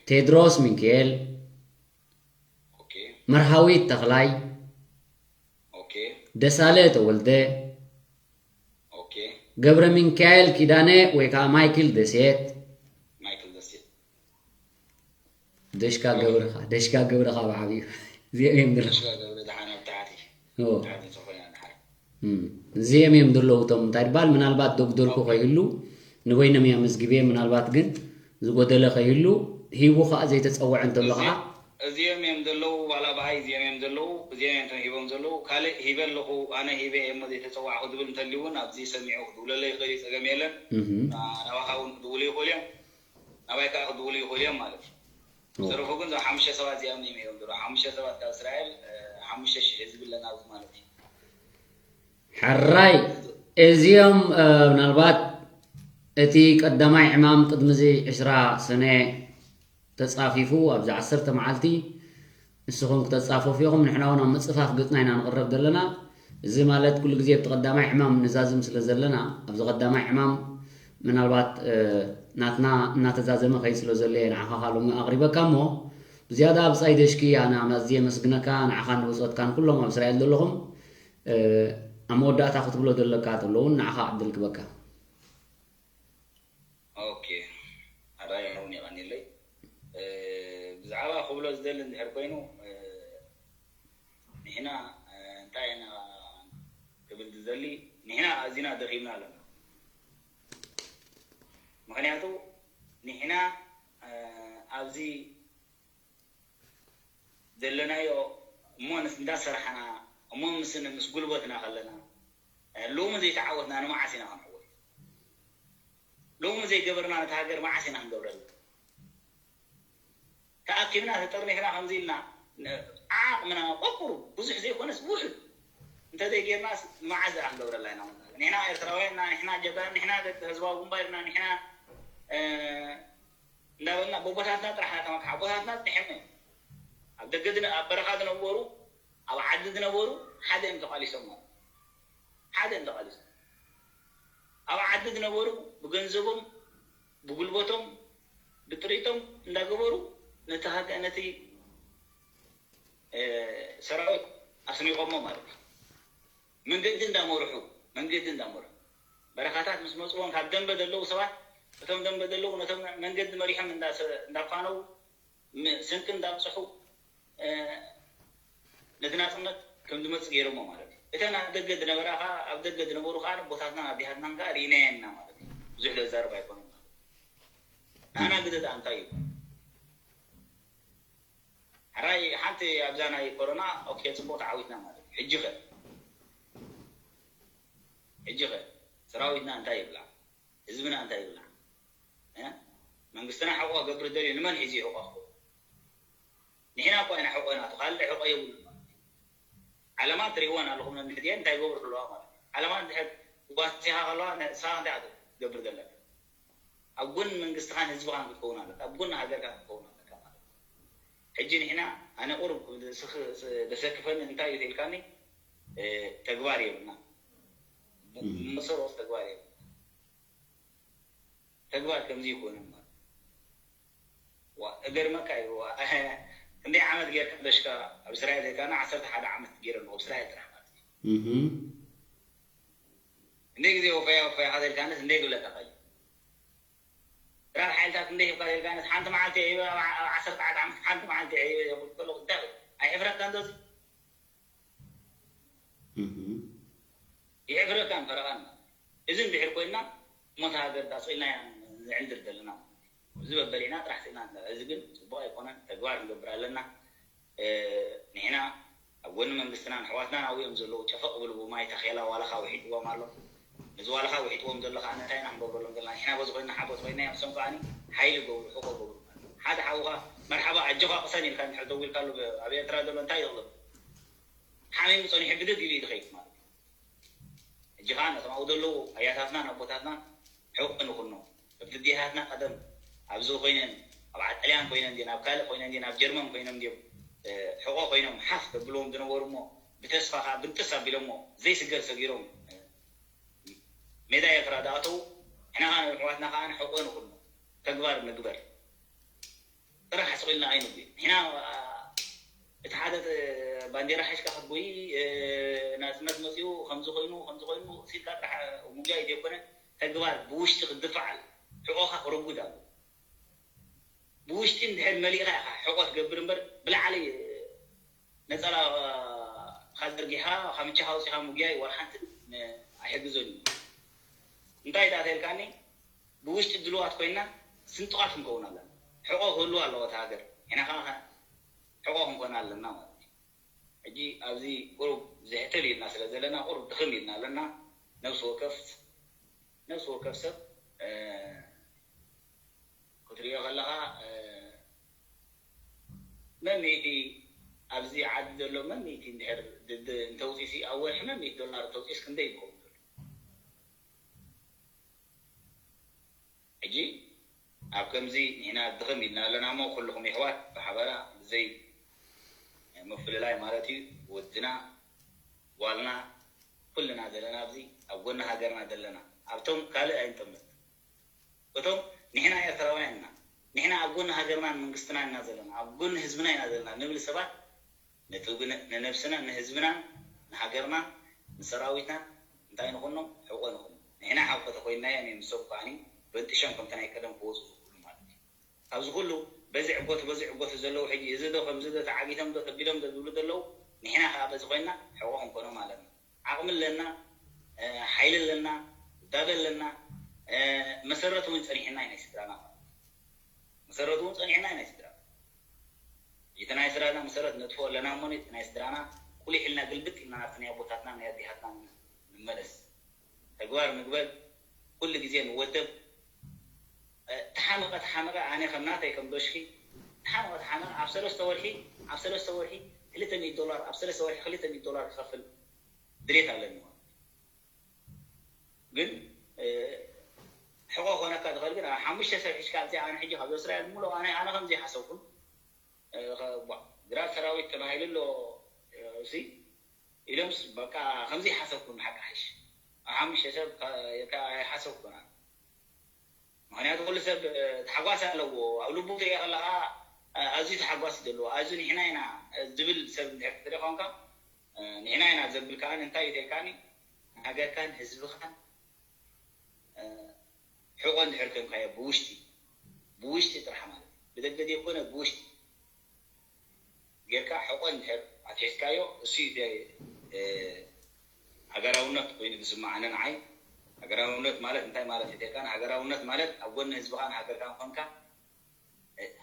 ቴድሮስ ሚንክኤል መርሃዊት ተኽላይ ደሳለ ተወልደ ገብረ ሚንካኤል ኪዳነ ወይ ከዓ ማይክል ደሴት ደሽካ ገብርኻ ደሽካ ገብርኻ ብዓብዩ እዚኦም እዮም ዘለዉ እዚኦም እዮም ዘለዉ እቶም እንታይ ድባል ምናልባት ዶግደልኩ ከይህሉ ንበይኖም እያ መዝግቤ ምናልባት ግን ዝጎደለ ከይህሉ ሂቡ ከዓ ዘይተፀወዐ እንተሎ ከዓ እዚኦም እዮም ዘለዉ ዋላ ብኣይ እዚኦም እዮም ዘለዉ እዚኦም እዮም ሂቦም ዘለዉ ካልእ ሂበ ኣለኹ ኣነ ሂበ እየ እሞ ዘይተፀዋዕኹ ዝብል እንተልዩ እውን ኣብዚ ሰሚዑ ክድውለለይ ይኽእል እዩ ፀገም የለን ናባኻ እውን ክድውሉ ይኽእሉ እዮም ናባይ ከዓ ክድውሉ ይኽእሉ እዮም ማለት እዩ ዝተረፉ ግን እዞም ሓሙሽተ ሰባት እዚኦም እዮም ሂቦም ዘለዉ ሓሙሽተ ሰባት ካብ እስራኤል ሓሙሽተ ሽሕ ህዝቢ ኣለና ኣብዚ ማለት እዩ ሕራይ እዚኦም ምናልባት እቲ ቀዳማይ ዕማም ቅድሚ እዚ ዕስራ ሰነ ተፃፊፉ ኣብዚ ዓሰርተ መዓልቲ ንስኹም ክተፃፈፉ ኢኹም ንሕና እውን ኣብ ምፅፋፍ ገፅና ኢና ንቕረብ ዘለና እዚ ማለት ኩሉ ግዜ ኣብቲ ቀዳማይ ዕማም ንዛዝም ስለ ዘለና ኣብዚ ቀዳማይ ዕማም ምናልባት ናትና እናተዛዘመ ከይድ ስለ ዘሎ እየ ንዓኻ ሎሚ ኣቕሪበካ እሞ ብዝያዳ ኣብ ፃይ ደሽኪ ኣነ ኣዝየ የመስግነካ ንዓኻን ንብፆትካን ኩሎም ኣብ እስራኤል ዘለኹም ኣብ መወዳእታ ክትብሎ ዘለካ ተሎ እውን ንዓኻ ዕድል ክበካ ኦኬ ኣራይ ሓውን የቐኒለይ ብዛዕባ ክብሎ ዝደሊ እንድሕር ኮይኑ ንሕና እንታይ ኢና ክብል ዝደሊ ንሕና ኣዚና ደኺምና ኣለና ምክንያቱ ንሕና ኣብዚ ዘለናዮ እሞ እንዳሰራሕና እሞ ምስ ምስ ጉልበትና ከለና ሎሚ ዘይተዓወትና ንመዓስ ኢና ክንዕወት ሎሚ ዘይገበርና ነቲ ሃገር መዓስ ኢና ክንገብረላ ተኣኪብና ተጠርኒፍና ከምዚ ኢልና ዓቕምና ቆቁሩ ብዙሕ ዘይኮነስ ውሑድ እንተዘይጌርናስ ንመዓስ ደኣ ክንገብረላ ኢና ንሕና ኤርትራውያን ኢና ንሕና ጀጋኑ ንሕና ደቂ ህዝባዊ ግንባር ኢና ንሕና እንዳበልና ቦቦታትና ጥራሕ ኢና ተመክሓ ቦታትና ፅኒሖም እዮም ኣብ ደገ ኣብ በረኻ ዝነበሩ ኣብ ዓዲ ዝነበሩ ሓደ እዮም ተቓሊሶም ማለት ሓደ እዮም ተቓሊሶም ኣብ ዓዲ ዝነበሩ ብገንዘቦም ብጉልበቶም ብጥሪቶም እንዳገበሩ ነቲ ሃገ ነቲ ሰራዊት ኣስኒቆሞ ማለት እዩ መንገዲ እንዳመርሑ መንገዲ እንዳመርሑ በረኻታት ምስ መፅዎም ካብ ደንበ ዘለዉ ሰባት እቶም ደንበ ዘለዉ ነቶም መንገዲ መሪሖም እንዳፋነዉ ስንቂ እንዳብፅሑ ነቲ ናፅነት ከም ዝመፅእ ገይሮሞ ማለት እዩ እተን ኣብ ደገ ዝነበራ ከዓ ኣብ ደገ ዝነበሩ ከዓ ቦታትናን ኣዴታትናን ከዓ ርኢናየን ኢና ማለት እዩ ብዙሕ ዘዛርብ ኣይኮነን ማለት እዩ ናና ግደ ደኣ እንታይ እዩ ሕራይ ሓንቲ ኣብዛ ናይ ኮሮና ኦኬ ፅቡቅ ተዓዊትና ማለት እዩ ሕጂ ከ ሕጂ ከ ሰራዊትና እንታይ ይብላ ህዝብና እንታይ ይብላ መንግስትና ሕቆ ገብር ደልዩ ንመን ሒዙ ይሕቆ ንሕና እኳ ኢና ሕቆ ናቱ ካልእ ሕቆ የብሉ ዓለማ ትሪእወን ኣለኹም ነንሕድየን እንታይ ይገብሩ ኣለዋ ማለት ዓለማ እንድሕር ዋሲኻ ከለዋ ንስኻ እንታይ ትገብር ዘለካ ኣብ ጎኒ መንግስትኻን ህዝብኻን ክትከውን ኣለካ፣ ኣብ ጎኒ ሃገርካ ክትከውን ኣለካ ማለት እዩ። ሕጂ ንሕና ኣነ ቁሩብ ዘሰክፈኒ እንታይ እዩ ተልካኒ፣ ተግባር የብልና፣ መሰረቱ ተግባር የብልና። ተግባር ከምዚ ይኮነ ማለት እገርመካ እዩ። ክንደይ ዓመት ጌርካ ደሽካ ኣብ እስራኤል ዜጋና ዓሰርተ ሓደ ዓመት ገይረ ኣለኹ ኣብ እስራኤል ጥራሕ ማለት እዩ። እንደ ግዜ ወፈያ ወፈያ ካዘልካነስ እንደ ግብለካ ካየ ራብ ሓይልታት እንደ ሂብካ ዘልካነስ ሓንቲ መዓልቲ ዒበ ኣብ ዓሰርተ ሓደ ዓመት ሓንቲ መዓልቲ ዒበ የብሉ ከሎ እንታይ ኣይሕፍረካ እንዶ ይሕፍረካን ፈረቓን። እዚ እንድሕር ኮይና ሞት ሃገር ዳስኢልና ኢና ንዕንድር ዘለና። እዚ በበሊዕና ጥራሕ ስኢና ንላ። እዚ ግን ፅቡቕ ኣይኮነን። ተግባር ንገብር ኣለና። ንሕና ኣብ ጎኒ መንግስትና ንሕዋትና ናብኡ እዮም ዘለዉ። ጨፈቕ ብሉ ብማይ ታኼላ ዋላኻ ውሒጥዎም ኣሎ። ነዚ ዋላኻ ውሒጥዎም ዘሎ ከዓ እንታይ ኢና ክንገብረሎም ዘለና? ንሕና በዚ ኮይና ሓቦት ኮይና እዮም ሰም ከዓኒ ሓይሊ ገብሩ ሕቆ ገብሩ። ሓደ ሓውኻ መርሓባ ኣጆኻ ቅሰን ኢልካ እንድሕር ደዊልካሉ ኣብ ኤርትራ ዘሎ እንታይ ይቕልብ? ሓሚሙ ጸኒሑ ብድድ ኢሉ እዩ ዝኸይድ ማለት እዩ። ሕጂ ከዓ ነቶም ኣብኡ ዘለዉ ኣያታትናን ኣቦታትናን ሕቁ ንኹኖ። እብቲ ዲሃትና ቀደም ኣብዚ ኮይነን ኣብ ዓጠልያን ኮይነን ድየን ኣብ ካልእ ኮይነን ድየን ኣብ ጀርመን ኮይኖም ድዮም ሕቆ ኮይኖም ሓፍ ዘብልዎም ዝነበሩ እሞ ብተስፋ ከዓ ብንጥስ ኣቢሎሞ ዘይስገር ሰጊሮም ሜዳ ኤርትራ ዝኣተዉ ንሕና ከዓ ንሕዋትና ከዓ ሕቆ ንኹኖ። ተግባር ንግበር። ጥራሕ ስቕ ኢልና ኣይንጉይ። ንሕና እቲ ሓደ ባንዴራ ሓሽካ ክትጉይ ናጽነት መጺኡ ከምዚ ኮይኑ ከምዚ ኮይኑ ሲልካ ጥራሕ ምጉያይ ዘይኮነ ተግባር ብውሽጢ ክድፋዕ ኣሎ። ሕቆኻ ክረጉድ ኣሎ። ብውሽጢ እንድሕር መሊእኻ ኢኻ ሕቆ ትገብር እምበር ብላዕሊ ነጸላ ኻዘርጊሓ ካብ ምቻኻ ኣውጺኻ ምጉያይ ዋላ ሓንቲ ኣይሕግዞን እዩ። እንታይ ደኣ ተልካኒ ብውሽጢ ድልዋት ኮይና ስንጡቓት ክንከውን ኣለና። ሕቆ ክህልዋ ኣለዎ እቲ ሃገር። ንሕና ከዓ ሕቆ ክንኮን ኣለና ማለት እዩ። ሕጂ ኣብዚ ቁሩብ ዝሕትል ኢልና ስለ ዘለና ቁሩብ ድኽም ኢልና ኣለና። ነብሲ ወከፍ ነብሲ ወከፍ ሰብ ክትሪኦ ከለኻ መን ሚእቲ ኣብዚ ዓዲ ዘሎ መን ሚእቲ እንድሕር እንተውፂሲ ኣብ ወርሒ መን ሚእቲ ዶላር እንተውፂስ ክንደይ ይኸውን ዘሎ? ሕጂ ኣብ ከምዚ ንሕና ድኽም ኢልና ኣለና እሞ ኩልኹም ይሕዋት ብሓበራ ብዘይ ምፍልላይ ማለት እዩ ወድና ጓልና ኩልና ዘለና ኣብዚ ኣብ ጎኒ ሃገርና ዘለና ኣብቶም ካልእ ኣይንጠምት እቶም ንሕና ኤርትራውያን ኢና ንሕና ኣብ ጎኒ ሃገርናን መንግስትናን ኢና ዘለና ኣብ ጎኒ ህዝብና ኢና ዘለና ንብል ሰባት ነቲ ንነብስና ንህዝብናን ንሃገርናን ንሰራዊትናን እንታይ ንኹኖም ሕቆ ንኹኖም ንሕና ሓቆ ተኮይንናዮም እዮም ንሶም ከዓኒ በንጢሾም ከምቲ ናይ ቀደም ክወፁ ዝኽእሉ ማለት እዩ ኣብዚ ኩሉ በዚ ዕጎት በዚ ዕጎት ዘለዉ ሕጂ እዚ ዶ ከምዚ ዶ ተዓጊቶም ዶ ተቢሎም ዶ ዝብሉ ዘለዉ ንሕና ከዓ በዚ ኮይንና ሕቆ ክንኮኖም ኣለና ዓቕሚ ኣለና ሓይሊ ኣለና ውዳበ ኣለና መሰረት እውን ፀኒሕና ናይ ስድራና መሰረቱ እውን ፀኒሕና ናይ ስድራ እቲ ናይ ስድራና መሰረት ነጥፎ ኣለና እሞ እቲ ናይ ስድራና ቁሊሕ ኢልና ግልብጥ ኢልና ናብቲ ናይ ኣቦታትና ናይ ኣዲሃትና ንመለስ ተግባር ንግበር ኩሉ ግዜ ንወደብ ተሓመቐ ተሓመቐ ኣነ ከም ናተይ ከም ዶሽኪ ተሓመቐ ተሓመቐ ኣብ ሰለስተ ወርሒ ኣብ ሰለስተ ወርሒ ክልተ ሚእቲ ዶላር ኣብ ሰለስተ ወርሒ ክልተ ሚእቲ ዶላር ክኸፍል ድሌት ኣለኒ ግን ሕቆ ኮነካ ትኽእል ግን ኣብ ሓሙሽተ ሰብ ሒዝካ ኣብዚኣ ኣነ ሕጂ ካብ እስራኤል ሙሉእ ኣነ ኣነ ከም ዘይሓሰብኩን ግራት ሰራዊት ተባሂሉ ኣሎ እሲ ኢሎምስ በቃ ከም ዘይሓሰብኩን ሓቂ ሓሽ ኣብ ሓሙሽተ ሰብ ኣይሓሰብኩን ምክንያቱ ኩሉ ሰብ ተሓጓስ ኣለዎ ኣብ ልቡ ትሪኦ ከለካ ኣዝዩ ተሓጓስ ዘለዎ ኣዝዩ ንሕና ኢና ዝብል ሰብ እንድሕር ትርኢ ኮንካ ንሕና ኢና ዘብል ከዓ እንታይ እዩ ተልካኒ ንሃገርካን ህዝብኻን ሕቆ እንድሕር ኮንካዮ ብውሽጢ ብውሽጢ ጥራሕ ማለት ብደገ ዘይኮነ ብውሽጢ ጌርካ ሕቆ እንድሕር ኣትሒዝካዮ እሱ ሃገራውነት ኮይኑ ዝስማዓኒ ንዓይ ሃገራውነት ማለት እንታይ ማለት እዩ ተልካኒ ሃገራውነት ማለት ኣብ ጎኒ ህዝብኻን ሃገርካን ኮንካ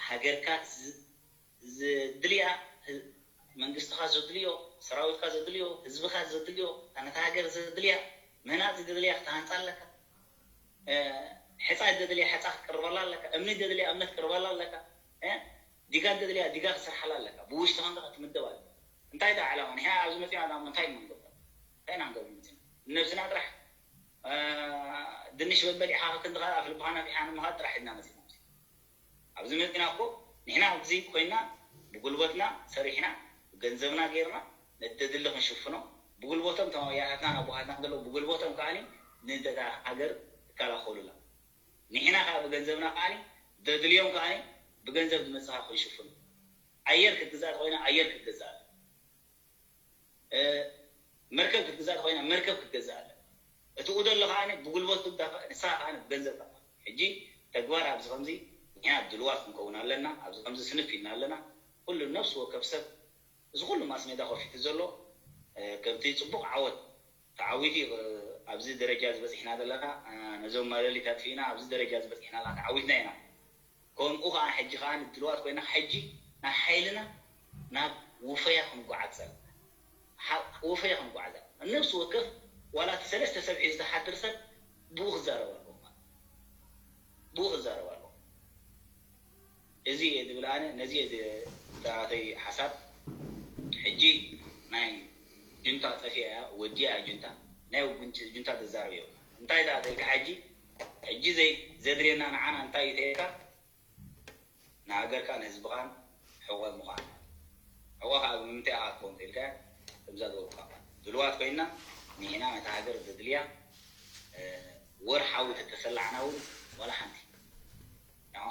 ሃገርካ ዘድልያ መንግስትኻ ዘድልዮ ሰራዊትካ ዘድልዮ ህዝብኻ ዘድልዮ ነታ ሃገር ዘድልያ ምህናፅ ዘድልያ ክትሃንፃ ኣለካ ሕፃ ዘድልያ ሕፃ ክትቅርበላ ኣለካ እምኒ ዘድልያ እምኒ ክትቅርበላ ኣለካ ዲጋ ዘድልያ ዲጋ ክትሰርሓላ ኣለካ ብውሽጥኻ ክትምደብ ኣለካ እንታይ ዳ ዕላማ ንሕና ኣብዚ መፂና ዳ እንታይ ኢና ንገብር እንታይ ኢና ንገብር መፂና ንነብስና ጥራሕ ድንሽ በበሊዕኻ ክንዲ ካልእ ኣፍልብኻ ናፊሕኻ ንምኻድ ጥራሕ ኢልና መጺእና። ኣብዚ መጺና እኮ ንሕና ኣብዚ ኮይና ብጉልበትና ሰሪሕና ብገንዘብና ጌርና ነደድሊ ክንሽፍኖ ብጉልበቶም እቶም ኣያታትናን ኣቦታትናን ዘለዉ ብጉልበቶም ከዓኒ ንደታ ሃገር ይከላኸሉላ። ንሕና ከዓ ብገንዘብና ከዓኒ ደድልዮም ከዓኒ ብገንዘብ ዝመፅኻ ክንሽፍኖ። ኣየር ክትግዛእ ተኮይና ኣየር ክትገዛእ ኣለ። መርከብ ክትግዛእ ተኮይና መርከብ ክትገዛእ ኣለ። እቲ ኡደሎ ከዓኒ ብጉልበቱ ንስኻ ከዓኒ ብገንዘብ። ሕጂ ተግባር ኣብዚ ከምዚ ንሕና ድልዋት ክንከውን ኣለና። ኣብዚ ከምዚ ስንፍ ኢልና ኣለና። ኩሉ ነፍሲ ወከፍ ሰብ እዚ ኩሉ ማስ ሜዳ ከፊቱ ዘሎ ከምቲ ፅቡቅ ዓወት ተዓዊቱ እዩ ኣብዚ ደረጃ ዝበፅሕና ዘለና። ነዞም ማለሊት ኣጥፊእና ኣብዚ ደረጃ ዝበፅሕና ተዓዊትና ኢና። ከምኡ ከዓ ሕጂ ከዓ ንድልዋት ኮይና ሕጂ ናብ ሓይልና ናብ ውፈያ ክንጓዓዝ ዘለና። ወፈያ ክንጓዓዝ ነብሲ ወከፍ ዋላ እቲ ሰለስተ ሰብ ሒዙ ዝሓድር ሰብ ብኡ ክዛረብ ኣለዎ። ብኡ ክዛረብ ኣለዎ። እዚ እየ ዝብል ኣነ ነዚ እየ ዝታተይ ሓሳብ። ሕጂ ናይ ጁንታ ጠፊያ እያ ወዲያ እያ ጁንታ ናይ ጁንታ ተዛረብ እዮም። እንታይ ዳ ተልካ ሕጂ ሕጂ ዘይ ዘድልየና ንዓና እንታይ እዩ ተልካ ንሃገርካ ንህዝብኻን ሕቆ ምዃን ሕቆ ከዓ ብምንታይ ኢኻ ትከውን ተልካ እብዛ ዝበልካ ድልዋት ኮይና ንሕና ነታ ሃገር ዘድልያ ወርሓዊ ተተሰላዕና እውን ዋላ ሓንቲ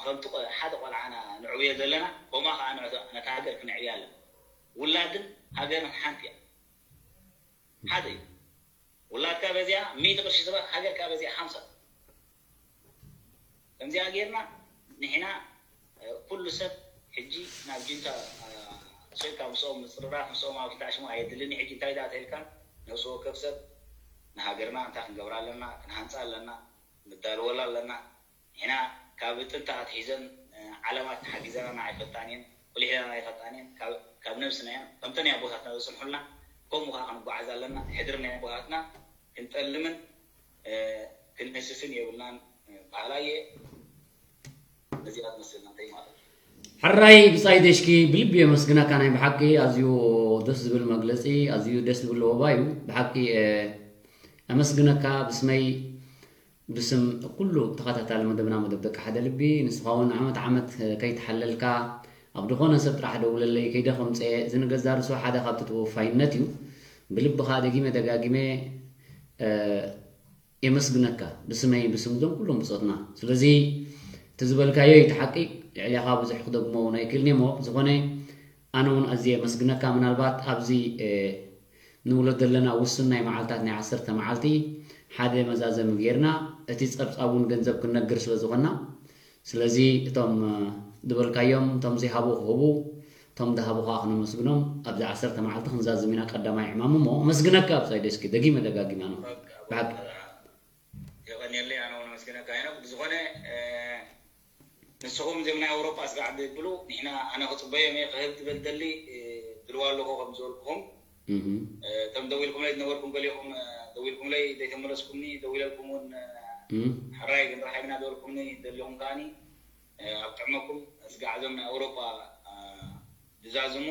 ከምቲ ሓደ ቆልዓና ንዕብዮ ዘለና ኮማ ከዓ ነታ ሃገር ክንዕብያ ኣለና። ውላድን ሃገርን ሓንቲ እያ። ሓደ እዩ። ውላድካ በዚኣ ሚእቲ ቅርሺ ዝባ ሃገርካ በዚኣ ሓምሳ። ከምዚኣ ጌርና ንሕና ኩሉ ሰብ ሕጂ ናብ ጅንታ ሰይካ ምስኦም ምፅርራፍ ምስኦም ኣብ ሽሙ ኣየድልን። ሕጂ እንታይ ዳ ተልካ ነብሲ ወከፍ ሰብ ንሃገርና እንታይ ክንገብራ ኣለና ክንሃንፃ ኣለና ንዳልወላ ኣለና። ንሕና ካብ ጥንቲ ኣትሒዘን ዓለማት ሓጊዘናና ኣይፈልጣን እየን፣ ቆሊሕናና ኣይፈልጣን እየን። ካብ ነብስና እየን ከምተን ኣቦታትና ዘፅንሑልና ከምኡ ከዓ ክንጓዓዝ ኣለና። ሕድሪ ናይ ኣቦታትና ክንጠልምን ክንህስስን የብልናን በሃላይ እየ። ነዚኣ ትመስል ናተይ ማለት እዩ። ሕራይ ብጻይ ደሽኪ ብልቢ የመስግነካ። ናይ ብሓቂ ኣዝዩ ደስ ዝብል መግለጺ፣ ኣዝዩ ደስ ዝብል ለወባ እዩ ብሓቂ። ኣመስግነካ ብስመይ ብስም ኩሉ ተኸታታሊ መደብና መደብ ደቂ ሓደ ልቢ። ንስኻ እውን ዓመት ዓመት ከይተሓለልካ ኣብ ዝኾነ ሰብ ጥራሕ ደውለለይ ከይደ ከምፅኤ። እዚ ንገዛ ርሱ ሓደ ካብቲ ተወፋይነት እዩ። ብልብኻ ደጊመ ደጋጊመ የመስግነካ ብስመይ ብስም እዞም ኩሎም ብፆትና። ስለዚ እቲ ዝበልካዮ እዩ እቲ ሓቂ። ልዕሊኻ ብዙሕ ክደግሞ እውን ኣይክእልን እሞ ብዝኾነ ኣነ እውን ኣዝየ የመስግነካ። ምናልባት ኣብዚ ንውለድ ዘለና ውሱን ናይ መዓልታት ናይ ዓሰርተ መዓልቲ ሓደ መዛዘሚ ጌርና እቲ ፀብፃብ እውን ገንዘብ ክንነግር ስለ ዝኾንና ስለዚ እቶም ዝበልካዮም እቶም ዘይሃቡ ክህቡ እቶም ዝሃቡ ከዓ ክነመስግኖም ኣብዚ ዓሰርተ መዓልቲ ክንዛዝም ኢና። ቀዳማይ ዕማም እሞ ኣመስግነካ ብፃይ ደስኪ ደጊመ ደጋጊመ ኣነ ብሓቂ የቐንየለይ ኣነ እውን ኣመስግነካ ሄኖክ። ብዝኾነ ንስኹም እዚኦም ናይ ኣውሮጳ ስጋዕ ብሉ ንሕና ኣነ ክፅበዮም እየ ክህብ ትብል ደሊ ድልዋ ኣለኹ ከም ዝበልኩኹም እቶም ደዊልኩምለይ ዝነበርኩም ገሊኹም ደዊልኩምለይ ዘይተመለስኩምኒ ደዊለልኩም እውን ሕራይ ግን ረሓቢና ዝበልኩምኒ ደሊኹም ከዓኒ ኣብ ጥዕመኩም ስጋዕ እዞም ናይ ኣውሮጳ ዝዛዝሙ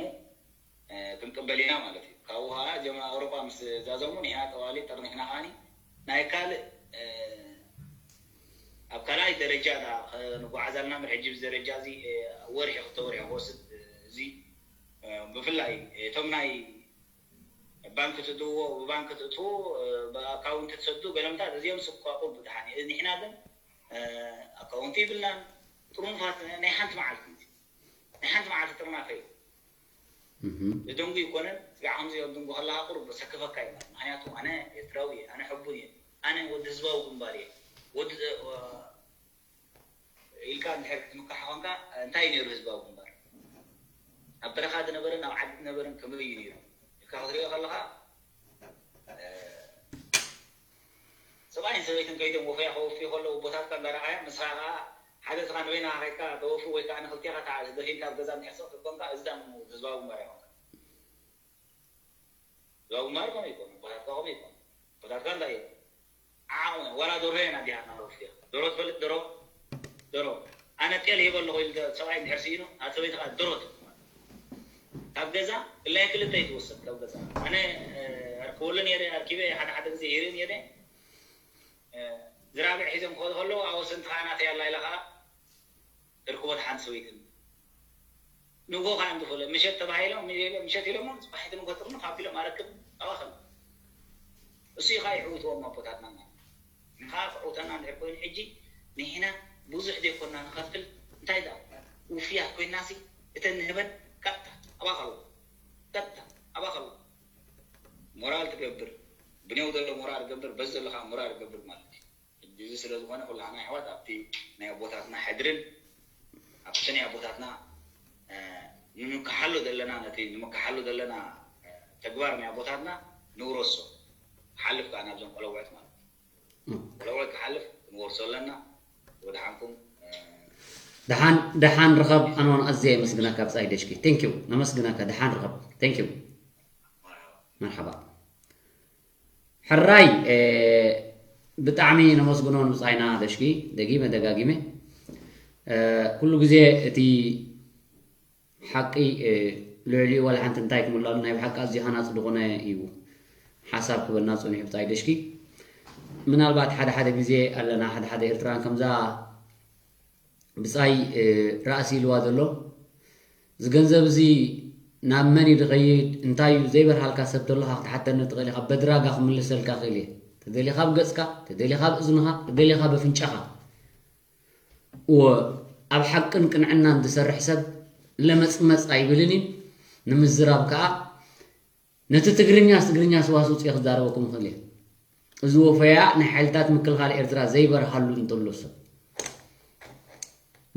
ክንቅበል ኢና ማለት እዩ። ካብኡ ከዓ እዚኦም ኣውሮጳ ምስ ዛዘሙ ንሕና ጠዋሊ ጠርኒሕና ከዓኒ ናይ ካልእ ኣብ ካልኣይ ደረጃ ዳ ክንጓዓዝ ኣለና እምበር ሕጂ ብዚ ደረጃ እዚ ወርሒ ክልተ ወርሒ ክወስድ እዚ ብፍላይ እቶም ናይ ባንክ ትእትውዎ ብባንክ ትእትዉ ብኣካውንት ትሰዱ ገለምታት እዚኦም ስኳቁ ብድሓን እዩ። ንሕና ግን ኣካውንት ይብልናን ጥሩንፋት ናይ ሓንቲ መዓልቲ ናይ ሓንቲ መዓልቲ ጥርናፈ እዩ። ዝደንጉ ይኮነን ስጋዕ ከምዚ ደንጉ ከለካ ቁሩብ ሰክፈካ እዩ ማለት ምክንያቱ ኣነ ኤርትራዊ እየ ኣነ ሕቡን እየ ኣነ ወዲ ህዝባዊ ግንባር እየ ወዲ ኢልካ እንድሕር ክትምካሕ ኮንካ እንታይ እዩ ነይሩ ህዝባዊ ግንባር ኣብ በረኻ ዝነበረን ኣብ ዓዲ ዝነበረን ከመይ እዩ ነይሩ ኢልካ ክትሪኦ ከለካ ሰብኣይን ሰበይትን ከይዶም ወፈያ ከወፍዩ ከለዉ ቦታትካ እንዳረኣያ ንስኻ ከዓ ሓደ ስኻ ንበይንኻ ከይድካ ተወፉ ወይ ከዓ ንክልቴኻ ተዓ- ደፊንካ ኣብ ገዛ እንድሕር ስቕ ተኮንካ እዚ ዳ ህዝባዊ ግንባር ኣይኮንካ ህዝባዊ ግንባር ከምኡ ይኮኑ ቦታትካ ከምኡ ይኮኑ ቦታትካ እንታይ እዩ ዓቕመ ዋላ ደርሆ እየን ኣዲሃትና ወፍያ ደሮ ትፈልጥ ደሮ ደሮ ኣነ ጤል ሂበ ኣለኹ ኢሉ ሰብኣይ እንድሕር ስኢኑ ኣብ ሰበይቲ ከዓ ደሮ ትብል ካብ ገዛ እላይ ክልተ ይትወሰድ ካብ ገዛ ኣነ ኣርክበሉ ነይረ ኣርኪበ ሓደ ሓደ ግዜ ይርኢ ነይረ ዝራብዕ ሒዞም ክኸዱ ከለዉ ኣብ ወሰንቲ ከዓ ናተይ ኣላ ኢለ ከዓ እርክቦት ሓንቲ ሰበይትን ንጎ ከዓ እንተፈለ ምሸት ተባሂሎም ምሸት ኢሎሞ ፅባሒት ንጎ ጥርንፍ ኣቢሎም ኣረክብ ኣባኸሉ። እሱ እዩ ከዓ ይዕውትዎም ኣቦታትና ማለት እዩ። ንኻ ክዕውተና እንድሕር ኮይኑ ሕጂ ንሕና ብዙሕ ዘይኮና ንኸፍል እንታይ ደኣ ውፍያት ኮይናሲ እተን ንህበን ቀጥታ ኣባኸሉ ቀጥታ ኣባኸሉ ሞራል ትገብር ብኔው ዘሎ ሞራል ገብር በዚ ዘለኻ ሞራል ገብር ማለት እዩ። ሕጂ እዚ ስለ ዝኾነ ኩላህና ኣሕዋት ኣብቲ ናይ ኣቦታትና ሕድርን ኣብቲ ናይ ኣቦታትና ንምክሓሉ ዘለና ነቲ ንምክሓሉ ዘለና ተግባር ናይ ኣቦታትና ንውረሶ ክሓልፍ ከዓ ናብዞም ቆለውዕት ማለት እዩ። ቆለውዕት ክሓልፍ ክንወርሶ ኣለና። ወደሓንኩም ደሓን ደሓን ርኸብ ኣንዋን ኣዝየ የመስግነካ ብጻይ ደሽኪ thank you ነመስግነካ ደሓን ርኸብ thank you መርሓባ ሕራይ ብጣዕሚ ነመስግኖ ንብጻይና ደሽኪ ደጊመ ደጋጊመ ኩሉ ግዜ እቲ ሓቂ ልዕሊኡ ዋላ ሓንቲ እንታይ ክምላሉ ናይ ብሓቂ ኣዝዩ ሃናፂ ዝኾነ እዩ ሓሳብ ክበና ፀኒሑ ብጻይ ደሽኪ ምናልባት ሓደ ሓደ ግዜ ኣለና ሓደ ሓደ ኤርትራን ከምዛ ብጻይ ራእሲ ኢልዋ ዘሎ እዚ ገንዘብ እዚ ናብ መን እዩ ዝኸይድ እንታይ እዩ ዘይበርሃልካ ሰብ ተሎካ ክትሓተኒ ትኽእል ኢኻ በድራጋ ክምልሰልካ ክእል እየ ተደሊኻ ብገጽካ ተደሊኻ ብእዝንኻ ተደሊኻ በፍንጫኻ እወ ኣብ ሓቅን ቅንዕናን ዝሰርሕ ሰብ ለመጽመጽ ኣይብልን እዩ ንምዝራብ ከኣ ነቲ ትግርኛስ ትግርኛ ስዋስ ውፅእ ክዛረበኩም ይኽእል እየ እዚ ወፈያ ናይ ሓይልታት ምክልኻል ኤርትራ ዘይበርሃሉ እንተሎ ሰብ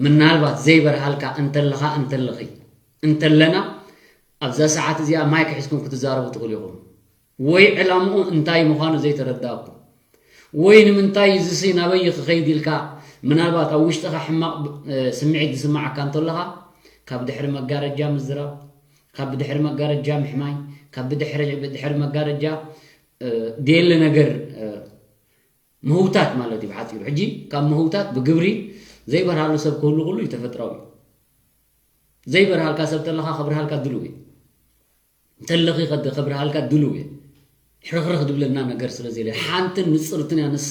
ምናልባት ዘይበርሃልካ እንተለኻ እንተለኺ እንተለና ኣብዛ ሰዓት እዚኣ ማይክ ሒዝኩም ክትዛረቡ ትኽእሉ ኢኹም ወይ ዕላምኡ እንታይ ምዃኑ ዘይተረዳእኩም ወይ ንምንታይ እዚሲ ናበይ ክኸይድ ኢልካ ምናልባት ኣብ ውሽጥኻ ሕማቕ ስምዒት ዝስምዓካ እንተለኻ ካብ ድሕሪ መጋረጃ ምዝራብ ካብ ብድሕሪ መጋረጃ ምሕማይ ካብ ብድሕሪ ብድሕሪ መጋረጃ ድየለ ነገር ምህውታት ማለት እዩ ብሓፂሩ ሕጂ ካብ ምህውታት ብግብሪ ዘይበርሃሉ ሰብ ክህሉ ክሉ እዩ ተፈጥራዊ እዩ ዘይበርሃልካ ሰብ ተለካ ከብርሃልካ ድልው እዩ እንተለኺ ከብርሃልካ ድልው እየ ሕርኽርኽ ዝብለና ነገር ስለ ዘለ ሓንትን ንፅርትን እያ ንሳ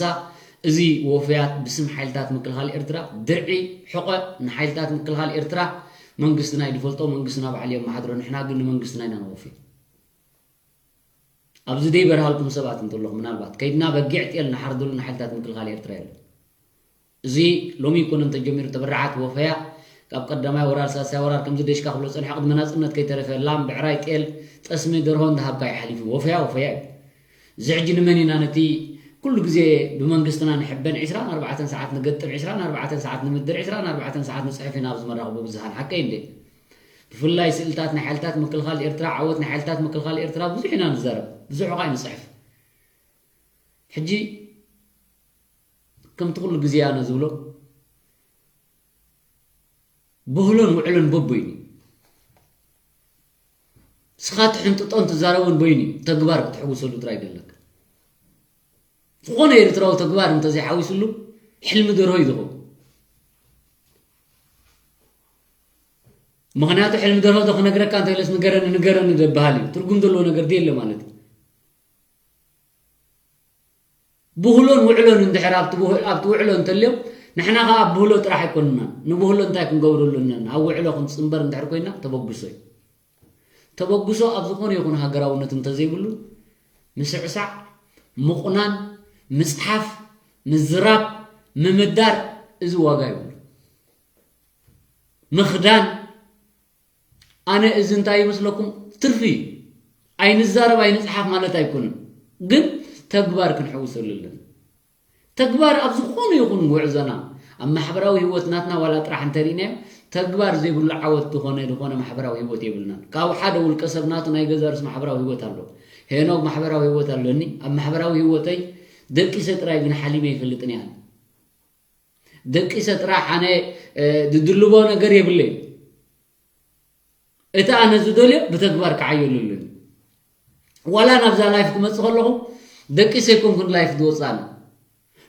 እዚ ወፍያት ብስም ሓይልታት ምክልኻል ኤርትራ ድርዒ ሕቆ ንሓይልታት ምክልኻል ኤርትራ መንግስትና ይድፈልጦ መንግስትና ባዕሉ የመሓድሮ ንሕና ግን ንመንግስትና ኢና ንወፍዮ ኣብዚ ደይ በርሃልኩም ሰባት እንተለኹ ምናልባት ከይድና በጊዕ ጤል ንሓርደሉ ንሓይልታት ምክልኻል ኤርትራ የለን እዚ ሎሚ ይኮነን ተጀሚሩ ተበራዓት ወፈያ ካብ ቀዳማይ ወራር ሳልሳይ ወራር ከምዚ ደሽካ ክብሎ ጸኒሐ ቅድሚ ናጽነት ከይተረፈ ላም ብዕራይ ጤል ጠስሚ ደርሆ እንዳሃብካ ይሓሊፉ ወፈያ ወፈያ እዩ እዚ ሕጂ ንመን ኢና ነቲ ኩሉ ግዜ ብመንግስትና ንሕበን ዕስራን ኣርባዕተን ሰዓት ንገጥም ዕስራን ኣርባዕተን ሰዓት ንምድር ዕስራን ኣርባዕተን ሰዓት ንጽሕፍ ኢና ኣብዚ መራኽቦ ብዙሃን ሓቀይ እንዴ ብፍላይ ስእልታት ናይ ሓይልታት ምክልኻል ኤርትራ ዓወት ናይ ሓይልታት ምክልኻል ኤርትራ ብዙሕ ኢና ንዛረብ ብዙሕ ኸዓ ንጽሕፍ ሕጂ ከምቲ ኩሉ ግዜ ኣነ ዝብሎ ብህሎን ውዕሎን በቦይኑ እዩ። ንስኻ ትሕንጥጦን ትዛረቦን በይኑ እዩ። ተግባር ክትሕውሰሉ ጥራይ ደለካ። ዝኾነ ኤርትራዊ ተግባር እንተዘይሓዊስሉ ሕልሚ ደርሆ እዩ ዝኸውን። ምኽንያቱ ሕልሚ ደርሆ ዶ ክነግረካ እንተኢለስ ንገረኒ ንገረኒ ደበሃል እዩ። ትርጉም ዘለዎ ነገር ድየለ ማለት እዩ። ብህሎን ውዕሎን እንድሕር ኣብቲ ውዕሎ እንተልዮም ንሕና ከዓ ኣብ ብህሎ ጥራሕ ኣይኮንናን ንብህሎ እንታይ ክንገብረሉ ኣለና ኣብ ውዕሎ ክንፅንበር እንድሕር ኮይና ተበግሶ እዩ ተበግሶ ኣብ ዝኾነ ይኹን ሃገራውነት እንተዘይብሉ ምስዕሳዕ ምቑናን ምፅሓፍ ምዝራብ ምምዳር እዚ ዋጋ ይብሉ ምኽዳን ኣነ እዚ እንታይ ይመስለኩም ትርፊ እዩ ኣይንዛረብ ኣይንፅሓፍ ማለት ኣይኮንን ግን ተግባር ክንሕውሰሉ ኣለና ተግባር ኣብ ዝኾነ ይኹን ጉዕዞና ኣብ ማሕበራዊ ህይወት ናትና ዋላ ጥራሕ እንተሪእናዮ ተግባር ዘይብሉ ዓወት ዝኾነ ዝኾነ ማሕበራዊ ህይወት የብልናን ካብ ሓደ ውልቀ ሰብ ናቱ ናይ ገዛ ርስ ማሕበራዊ ህይወት ኣሎ ሄኖግ ማሕበራዊ ህይወት ኣለኒ ኣብ ማሕበራዊ ህይወተይ ደቂሰ ጥራይ ግን ሓሊመ ይፈልጥን እየ ደቂሰ ጥራሕ ኣነ ዝድልቦ ነገር የብለይ እቲ ኣነ ዝደልዮ ብተግባር ክዓየሉ ኣለኒ ዋላ ናብዛ ላይፍ ክመፅእ ከለኹ ደቂሰ ኣይኮንኩን ላይፍ ዝወፅኣኒ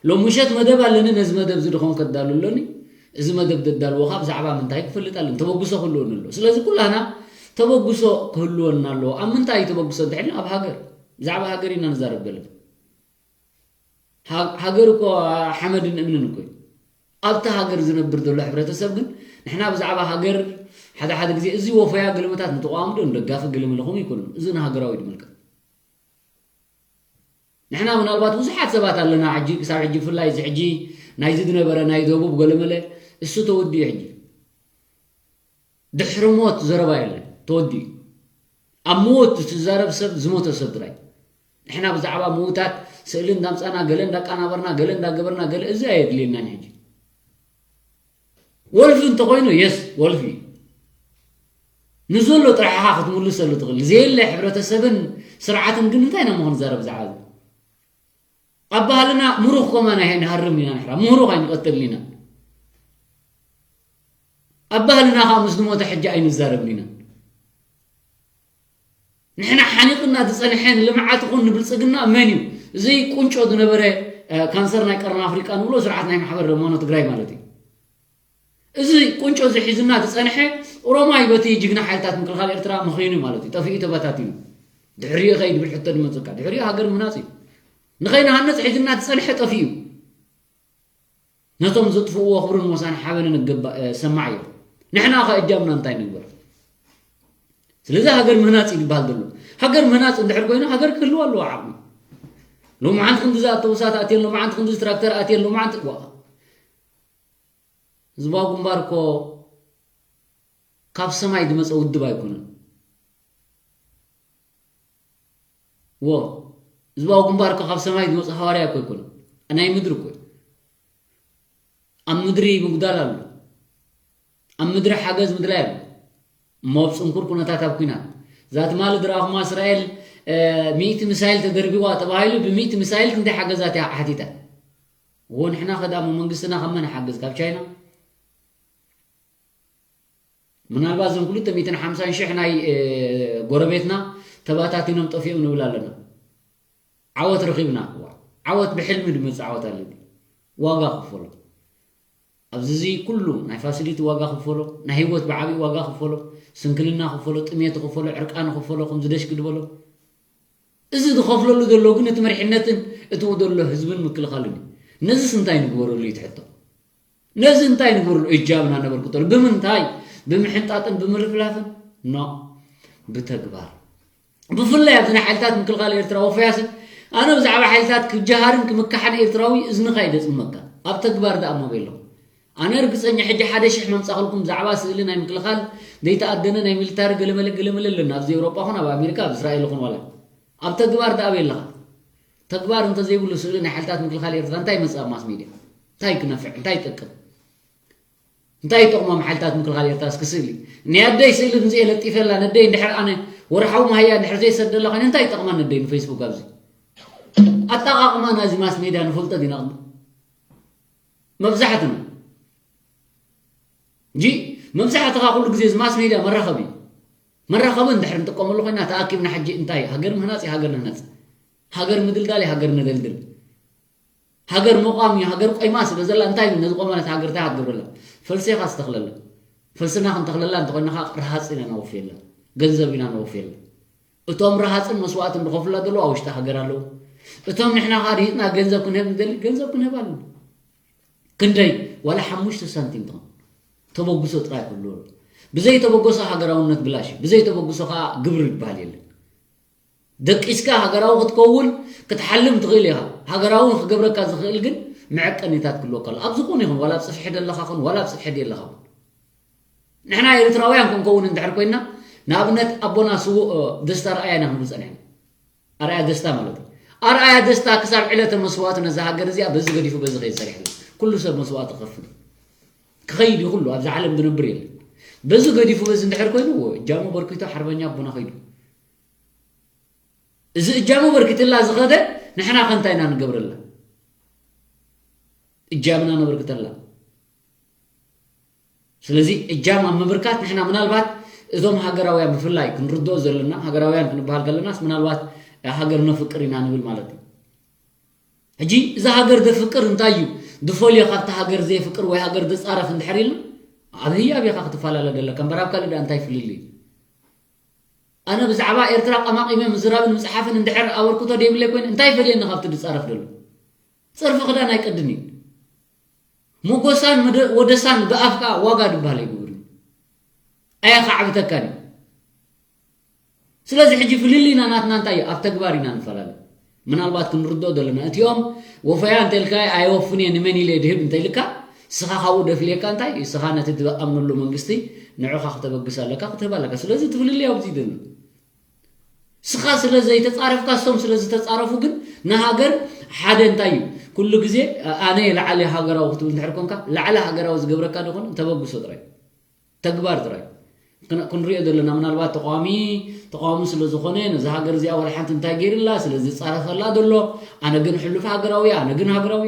ሎም ምሸት መደብ ኣለኒ ነዚ መደብ እዚ ድኾን ከዳሉ ኣለኒ እዚ መደብ ደዳልዎ ካብ ብዛዕባ ምንታይ ክፈልጥ ኣለኒ ተበግሶ ክህልወኒ ኣሎ ስለዚ ኩላና ተበግሶ ክህልወና ኣለዎ ኣብ ምንታይ እዩ ተበግሶ እንድሕልና ኣብ ሃገር ብዛዕባ ሃገር ኢና ንዛረብ ዘለና ሃ- ሃገር እኮ ሓመድን እምንን እኮ እዩ። ኣብቲ ሃገር ዝነብር ዘሎ ሕብረተሰብ ግን ንሕና ብዛዕባ ሃገር ሓደ ሓደ ግዜ እዚ ወፈያ ገለመታት ንተቃዋሚ ዶ ንደጋፊ ገለመለ ከምኡ ይኮኑ። እዚ ንሃገራዊ ድምልከት ንሕና ምናልባት ብዙሓት ሰባት ኣለና ሕጂ ክሳብ ሕጂ ብፍላይ እዚ ሕጂ ናይዚ ዝነበረ ናይ ደቡብ ገለመለ እሱ ተወዲኡ ሕጂ ድሕሪ ሞት ዘረባ የለን ተወዲኡ ኣብ ምውት ዝዛረብ ሰብ ዝሞተ ሰብ ጥራይ ንሕና ብዛዕባ ምውታት ስእሊ እንዳምፃና ገለ እንዳቃናበርና ገለ እንዳገበርና ገለ እዚ ኣየድልየናን ሕጂ ወልፊ እንተኮይኑ የስ ወልፊ እዩ ንዘሎ ጥራሕኻ ክትምልሰሉ ትኽእል ዘየለ ሕብረተሰብን ስርዓትን ግን እንታይ ኢና ምኾን ዘረብ ዝዓብ ኣብ ባህልና ምሩኽ ኮማና ይሃርም ኢና ንሕራ ምሩኽ ኣይንቐትልን ኢና ኣብ ባህልና ከዓ ምስ ዝሞተ ሕጂ ኣይንዛረብን ኢና ንሕና ሓኒቕና ዝፀንሐ ንልምዓት ይኹን ንብልፅግና መን እዩ እዚ ቁንጮ ዝነበረ ካንሰር ናይ ቀርኒ ኣፍሪቃ ንብሎ ስርዓት ናይ ማሕበር ለማኖ ትግራይ ማለት እዩ እዚ ቁንጮ እዚ ሒዝና ዝፀንሐ ኦሮማይ በቲ ጅግና ሓይልታት ምክልኻል ኤርትራ መኺኑ ማለት እዩ ጠፊኡ ተበታቲኑ ድሕሪኡ ከይድ ብል ሕቶ ድመፅካ ድሕሪኡ ሃገር ምህናፅ እዩ ንኸይንሃነፅ ሒዝና ዝፀንሐ ጠፊኡ ነቶም ዘጥፍእዎ ክብርን ሞሳን ሓበንን እገባእ ሰማዕ እዮም ንሕና ከ እጃምና እንታይ ንግበር ስለዚ ሃገር ምህናፅ እዩ ዝበሃል ዘሎ ሃገር ምህናፅ እንድሕር ኮይኑ ሃገር ክህልዋ ኣለዎ ዓቕሚ ሎማዓንቲ ክንዲ ኣተውሳት ኣትየን ሎማዓንቲ ክንዲ ትራክተር ኣትየን ሎማዓንቲ ህዝባዊ ግንባር እኮ ካብ ሰማይ ዝመፀ ውድብ ኣይኮነን ዎ ህዝባዊ ግንባር እኮ ካብ ሰማይ ዝመፀ ሃዋርያ እኮ ኣይኮነን ናይ ምድሪ እኮ ኣብ ምድሪ ምጉዳል ኣሎ ኣብ ምድሪ ሓገዝ ምድላይ ኣሎ እሞ ኣብ ፅንኩር ኩነታት ኣብ ኩናት እዛ ትማሊ ዝረኣኹማ እስራኤል ሚእቲ ሚሳይል ተደርቢዋ ተባሂሉ ብሚእቲ ሚሳይል ክንደይ ሓገዛት እያ ሓቲታ እዎ ንሕና ከዳሞ መንግስትና ካብ መን ሓገዝ ካብ ቻይና ምናልባት እዞም ክልተ ሚእትን ሓምሳን ሽሕ ናይ ጎረቤትና ተባታቲኖም ጠፊኦም ንብል ኣለና ዓወት ረኺብና ዓወት ብሕልሚ ድመፅእ ዓወት ኣለኒ ዋጋ ክፈሎ ኣብዚ እዚ ኩሉ ናይ ፋሲሊቲ ዋጋ ክፈሎ ናይ ህይወት ብዓብዪ ዋጋ ክፈሎ ስንክልና ክፈሎ ጥሜት ክፈሎ ዕርቃን ክፈሎ ከምዚ ደሽ ግድበሎ እዚ ዝኸፍለሉ ዘሎ ግን እቲ መሪሕነትን እቲ ዘሎ ህዝብን ምክልኻልን እዩ ነዚስ እንታይ ንግበረሉ እዩ ትሕቶ ነዚ እንታይ ንግበረሉ እጃምና ነበርክተሉ ብምንታይ ብምሕንጣጥን ብምልፍላፍን ኖ ብተግባር ብፍላይ ኣብዚ ናይ ሓይልታት ምክልኻል ኤርትራ ወፈያሲ ኣነ ብዛዕባ ሓይልታት ክጀሃርን ክምካሓን ኤርትራዊ እዝንኻ ይደፅመካ ኣብ ተግባር ደኣ ሞቤ ኣለኹ ኣነ ርግፀኛ ሕጂ ሓደ ሽሕ መምፃእክልኩም ብዛዕባ ስእሊ ናይ ምክልኻል ዘይተኣደነ ናይ ሚሊታሪ ገለመለ ገለመለ ኣለና ኣብዚ ኤውሮጳ ኹን ኣብ ኣሜሪካ ኣብ እስራኤል ኹን ዋላ ኣብ ተግባር ደኣ ኣበይ ኣለኻ ተግባር እንተዘይብሉ ስእሊ ናይ ሓይልታት ምክልኻል ኤርትራ እንታይ ይመፅእ ኣብ ማስ ሚድያ እንታይ ክነፍዕ እንታይ ይጠቅም እንታይ ይጠቕሞም ሓይልታት ምክልኻል ኤርትራ እስኪ ስእሊ ናይ ኣደይ ስእሊ ምፅኤ ለጢፈላ ነደይ እንድሕር ኣነ ወርሓዊ ማህያ እንድሕር ዘይሰደላ ኮይነ እንታይ ይጠቕማ ነደይ ንፌስቡክ ኣብዚ ኣጠቓቕማ ናዚ ማስ ሜድያ ንፈልጦ ዲና መብዛሕትና ጂ መብዛሕትኻ ኩሉ ግዜ እዚ ማስ ሜድያ መራኸቢ መራኸቢ እንድሕር ንጥቀመሉ ኮይና ተኣኪብና ሕጂ እንታይ ሃገር ምህናፅ ሃገር ንህነፅ ሃገር ምድልዳል ሃገር ነደልድል ሃገር ምቋም እዩ ሃገር ቆይማ ስለ ዘላ እንታይ ነዚ ቆመነት ሃገር እንታይ ክትገብረላ ፈልሲ ኢኻ ዝተኽለላ ፈልስና ክንተኽለላ እንተኾይና ከዓ ረሃፅ ኢና ነወፍየላ ገንዘብ ኢና ነወፍየላ እቶም ረሃፅን መስዋእትን ዝኸፍሉላ ዘለዉ ኣብ ውሽጢ ሃገር ኣለዉ እቶም ንሕና ከዓ ርሂፅና ገንዘብ ክንህብ ንደሊ ገንዘብ ክንህብ ኣለና ክንደይ ዋላ ሓሙሽተ ሳንቲም ትኾን ተበግሶ ጥራይ ክህልዎ ብዘይተበገሶ ሃገራውነት ብላሽ እዩ ብዘይተበግሶ ከዓ ግብሪ ዝበሃል የለን ደቂስካ ሃገራዊ ክትከውን ክትሓልም ትኽእል ኢኻ ሃገራዊ ንክገብረካ ዝኽእል ግን መዐቀኒታት ክህልወካ ኣሎ ኣብ ዝኾነ ይኹን ዋላ ኣብ ፅፍሒ ደለኻ ኹን ዋላ ኣብ ፅፍሒ ደለኻ ኹን ንሕና ኤርትራውያን ክንከውን እንድሕር ኮይና ንኣብነት ኣቦና ስዉእ ደስታ ረኣያ ኢና ክንብል ፀኒሕና ኣርኣያ ደስታ ማለት እዩ ኣርኣያ ደስታ ክሳብ ዕለተ መስዋእቱ ነዛ ሃገር እዚኣ በዚ ገዲፉ በዚ ከይድ ሰሪሕና ኩሉ ሰብ መስዋእቱ ክኸፍል ክኸይድ እዩ ኩሉ ኣብዚ ዓለም ዝነብር የለን በዚ ገዲፉ በዚ እንድሕር ኮይኑ እጃሙ በርኪቱ ሓርበኛ ኣቦና ከይዱ እዚ እጃሙ በርኪትላ ዝኸደ ንሕና ከ እንታይ ኢና ንገብረላ እጃምና ነበርክተላ ስለዚ እጃም ኣብ ምብርካት ንሕና ምናልባት እዞም ሃገራውያን ብፍላይ ክንርድኦ ዘለና ሃገራውያን ክንበሃል ከለናስ ምናልባት ሃገር ነፍቅር ኢና ንብል ማለት እዩ ሕጂ እዚ ሃገር ዘፍቅር እንታይ እዩ ዝፈልዮ ካብቲ ሃገር ዘየፍቅር ወይ ሃገር ዝፃረፍ እንድሕር ኢልና ኣብ ህያብ ኢኻ ክትፈላለ ዘለካ እምበር ኣብ ካልእ ዳ እንታይ ፍልልይ ኣነ ብዛዕባ ኤርትራ ቀማቒመ ምዝራብን ምፅሓፍን እንድሕር ኣበርክቶ ደይብለይ ኮይኑ እንታይ ይፈልየኒ ካብቲ ዝፃረፍ ዘሎ ጸርፊ ክዳን ኣይቀድን እዩ። ሞጎሳን መደ- ወደሳን ብኣፍካ ዋጋ ድበሃል ኣይግብርን። ኣየኻዕብተካን እዩ። ስለዚ ሕጂ ፍልልይና ናትና እንታይ እዩ? ኣብ ተግባር ኢና ንፈላለ። ምናልባት ክንርድኦ ዘለና እቲኦም ወፈያ እንተልካ ኣይወፍን እየ ንመን ኢለ ድህብ እንተልካ ስኻ ካብኡ ደፍልየካ እንታይ ስኻ ነቲ ትኣምነሉ መንግስቲ ንዕኻ ክተበግስ ኣለካ ክትህብ ኣለካ። ስለዚ እቲ ፍልልይ ኣብዚ እዩ ዘሎ። ስኻ ስለ ዘይተጻረፍካ እሶም ስለ ዝተጻረፉ ግን ንሃገር ሓደ እንታይ እዩ? ኩሉ ግዜ ኣነ ላዕሊ ሃገራዊ ክትብል እንድሕር ኮንካ ላዕሊ ሃገራዊ ዝገብረካ ደኾን ተበግሶ ጥራይ ተግባር ጥራይ ክንሪኦ ዘለና ምናልባት ተቃዋሚ ተቃዋሚ ስለ ዝኾነ ነዚ ሃገር እዚኣ ወላ ሓንቲ እንታይ ገይርላ ስለዚ ፃረፈላ ዘሎ ኣነ ግን ሕሉፍ ሃገራዊ ኣነ ግን ሃገራዊ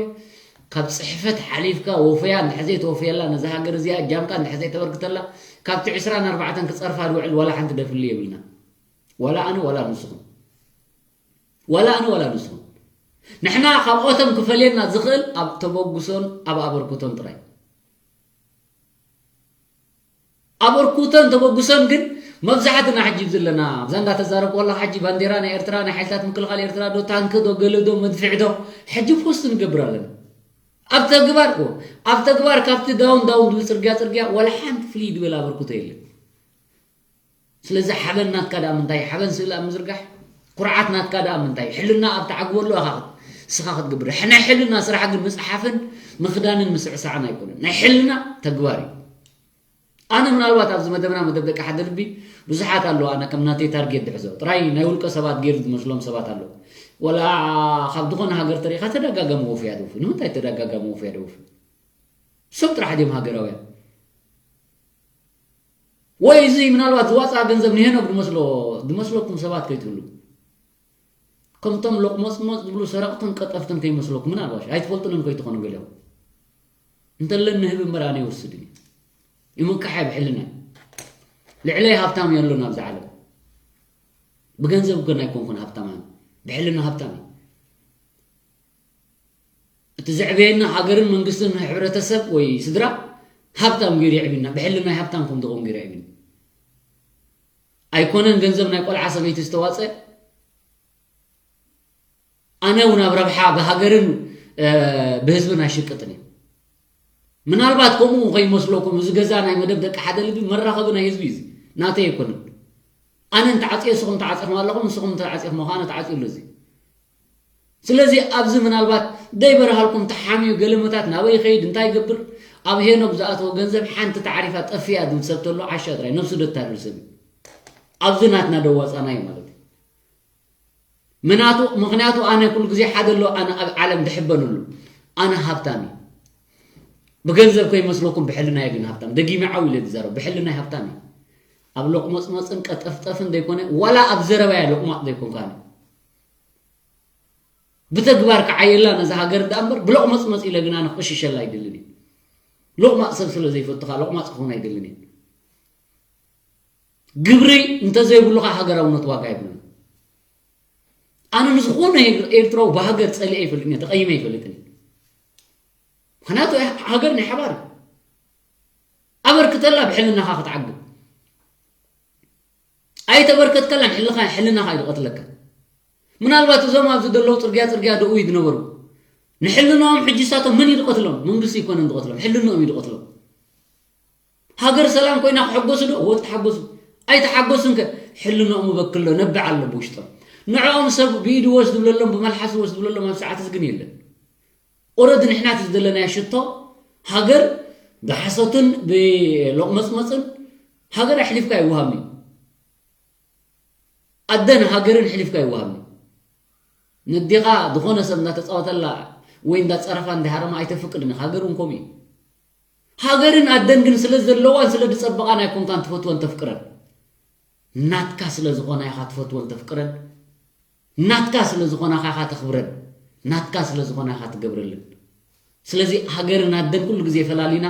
ካብ ፅሕፈት ሓሊፍካ ወፈያ እንድሕር ዘይተወፈየላ ነዚ ሃገር እዚኣ እጃምካ እንድሕር ዘይተበርክተላ ካብቲ ዕስራን ኣርባዕተን ክፀርፋ ዝውዕል ወላ ሓንቲ ደፍሊ የብልና ወላ ኣነ ወላ ንስኹም ወላ ኣነ ወላ ንስኹም ንሕና ካብኦቶም ክፈልየና ዝኽእል ኣብ ተበጉሶን ኣብ ኣበርክቶን ጥራይ ኣበርኩተን ተበጉሰን ግን መብዛሕትና ሕጂ ዘለና ኣብዛ እንዳተዛረብኩ ኣለኹ ሕጂ ባንዴራ ናይ ኤርትራ ናይ ሓይልታት ምክልኻል ኤርትራ ዶ ታንክ ዶ ገለ ዶ መድፍዕ ዶ ሕጂ ፖስት ንገብር ኣለና ኣብ ተግባር እኮ ኣብ ተግባር ካብቲ ዳውን ዳውን ዝብል ፅርግያ ፅርግያ ወላ ሓንቲ ፍልይ ዝበለ ኣበርኩቶ የለን ስለዚ ሓበን ናትካ ደኣ ምንታይ ሓበን ስእሊ ኣብ ምዝርጋሕ ኩርዓት ናትካ ደኣ ምንታይ ሕልና ኣብ ተዓግበሉ ኣኻ ስኻ ክትገብር ሕና ሕልና ስራሕ ግን ምፅሓፍን ምኽዳንን ምስዕሳዕን ኣይኮነን ናይ ሕልና ተግባር እዩ ኣነ ምናልባት ኣብዚ መደብና መደብ ደቂ ሓደ ልቢ ብዙሓት ኣለዉ ኣነ ከም ናተይ ታርጌት ድሕዞ ጥራይ ናይ ውልቀ ሰባት ገይሩ ዝመስሎም ሰባት ኣለዉ ወላ ካብ ዝኾነ ሃገር ተሪኻ ተደጋጋሚ ወፍያ ደውፊ ንምንታይ ተደጋጋሚ ወፍያ ደውፊ እሶም ጥራሕ ድዮም ሃገራውያን ወይ እዚ ምናልባት ዝዋፅኣ ገንዘብ ንሄኖክ ድመስሎ ድመስለኩም ሰባት ከይትህሉ ከምቶም ሎቅሞፅሞፅ ዝብሉ ሰረቕትን ቀጠፍትን ከይመስለኩም ምናልባሽ ኣይትፈልጡንን ከይትኾኑ ገሊኦም እንተለን ንህብ እምበር ኣነ ይወስድ እዩ ይምካሕ ብሕልና ልዕለይ ሃብታም የሎን ኣብዚ ዓለም ብገንዘብ ግን ኣይኮንኩን ሃብታም ኣነ ብሕልና ሃብታም እዩ እቲ ዘዕበየና ሃገርን መንግስትን ሕብረተሰብ ወይ ስድራ ሃብታም ገይሩ የዕቢና ብሕልናይ ሃብታም ከም ዝኸውን ገይሩ የዕቢኒ ኣይኮነን ገንዘብ ናይ ቆልዓ ሰበይቲ ዝተዋፀ ኣነ እውን ኣብ ረብሓ ብሃገርን ብህዝብን ኣይሽቅጥን እዩ ምናልባት ከምኡ ከይመስለኩም እዚ ገዛ ናይ መደብ ደቂ ሓደ ልቢ መራኸቢ ናይ ህዝቢ እዩ ናተይ ኣይኮነን ኣነ እንተዓፅዮ ንስኹም ተዓፂኹም ኣለኹም ንስኹም እንተዓፂኹም ከዓነ ተዓፅዩ ኣሎ እዚ ስለዚ ኣብዚ ምናልባት ደይበርሃልኩም ተሓምዩ ገለመታት ናበይ ይኸይድ እንታይ ይገብር ኣብ ሄኖክ ዝኣተወ ገንዘብ ሓንቲ ተዓሪፋ ጠፊያ ዝብል ሰብ ተሎ ዓሻ ጥራይ ነብሱ ደታድር ሰብ እዩ ኣብዚ ናትና ደዋፃና እዩ ማለት እዩ ምናቱ ምኽንያቱ ኣነ ኩሉ ግዜ ሓደ ኣሎ ኣነ ኣብ ዓለም ድሕበነሉ ኣነ ሃብታም እዩ ብገንዘብ ከይመስለኩም ብሕልናይ ግን ሃብታም ደጊሚ ዓው ኢለ ዝዛረብ ብሕልናይ ሃብታም እዩ ኣብ ሎቕመፅመፅን ቀጠፍጠፍን ዘይኮነ ዋላ ኣብ ዘረባያ ሎቕማፅ ዘይኮንካ ብተግባር ክዓየላ ነዛ ሃገር ደኣ እምበር ብሎቕመፅመፅ ኢለ ግና ንክቕሽሸላ ኣይደልን እዩ ሎቕማፅ ሰብ ስለ ዘይፈቱ ከዓ ሎቕማፅ ክኾን ኣይደልን እዩ ግብሪ እንተዘይብሉ ከዓ ሃገራውነት ዋጋ የብሉን ኣነ ንዝኾነ ኤርትራዊ ብሃገር ፀሊአ ይፈልጥን እየ ተቐይመ ይፈልጥን እየ ምክንያቱ ሃገር ናይ ሓባር ኣበርክተላ ብሕልናኻ ክትዓግብ ኣይተበርከትከላን ሕልኻ ሕልናኻ እዩ ዝቐትለካ ምናልባት እዞም ኣብዚ ዘለዉ ፅርግያ ፅርግያ ደኡ እዩ ዝነበሩ ንሕልናኦም ሕጂ ሳቶም መን እዩ ዝቐትሎም መንግስቲ ይኮነን ዝቐትሎም ሕልንኦም እዩ ዝቐትሎም ሃገር ሰላም ኮይና ክሕጎሱ ዶ እወ ተሓጎሱ ኣይተሓጎሱን ከ ሕልንኦም በክሎ ነብዕ ኣሎ ብውሽጦም ንዕኦም ሰብ ብኢዱ ወስ ዝብለሎም ብመልሓሱ ወስ ዝብለሎም ኣብ ሰዓት ግን የለን ኦረዲ ንሕና እቲ ዝደለናዮ ሽቶ ሃገር ብሓሶትን ብሎቕመፅመፅን ሃገር ኣሕሊፍካ ይወሃብኒ ኣደን ሃገርን ኣሕሊፍካ ይወሃብኒ ነዲኻ ዝኾነ ሰብ እንዳተፃወተላ ወይ እንዳፀረፋ እንዳሃረማ ኣይተፍቅድን ሃገር እውን ከምኡ እዩ ሃገርን ኣደን ግን ስለ ዘለዋን ስለ ዝፀበቓን ኣይኮንካን ትፈትወን ተፍቅረን ናትካ ስለ ዝኾና ኢኻ ትፈትወን ተፍቅረን ናትካ ስለ ዝኾናኻ ኢኻ ተኽብረን ናትካ ስለ ዝኾና ኢኻ ትገብረለን ስለዚ ሃገርን ኣደን ኩሉ ግዜ ፈላሊና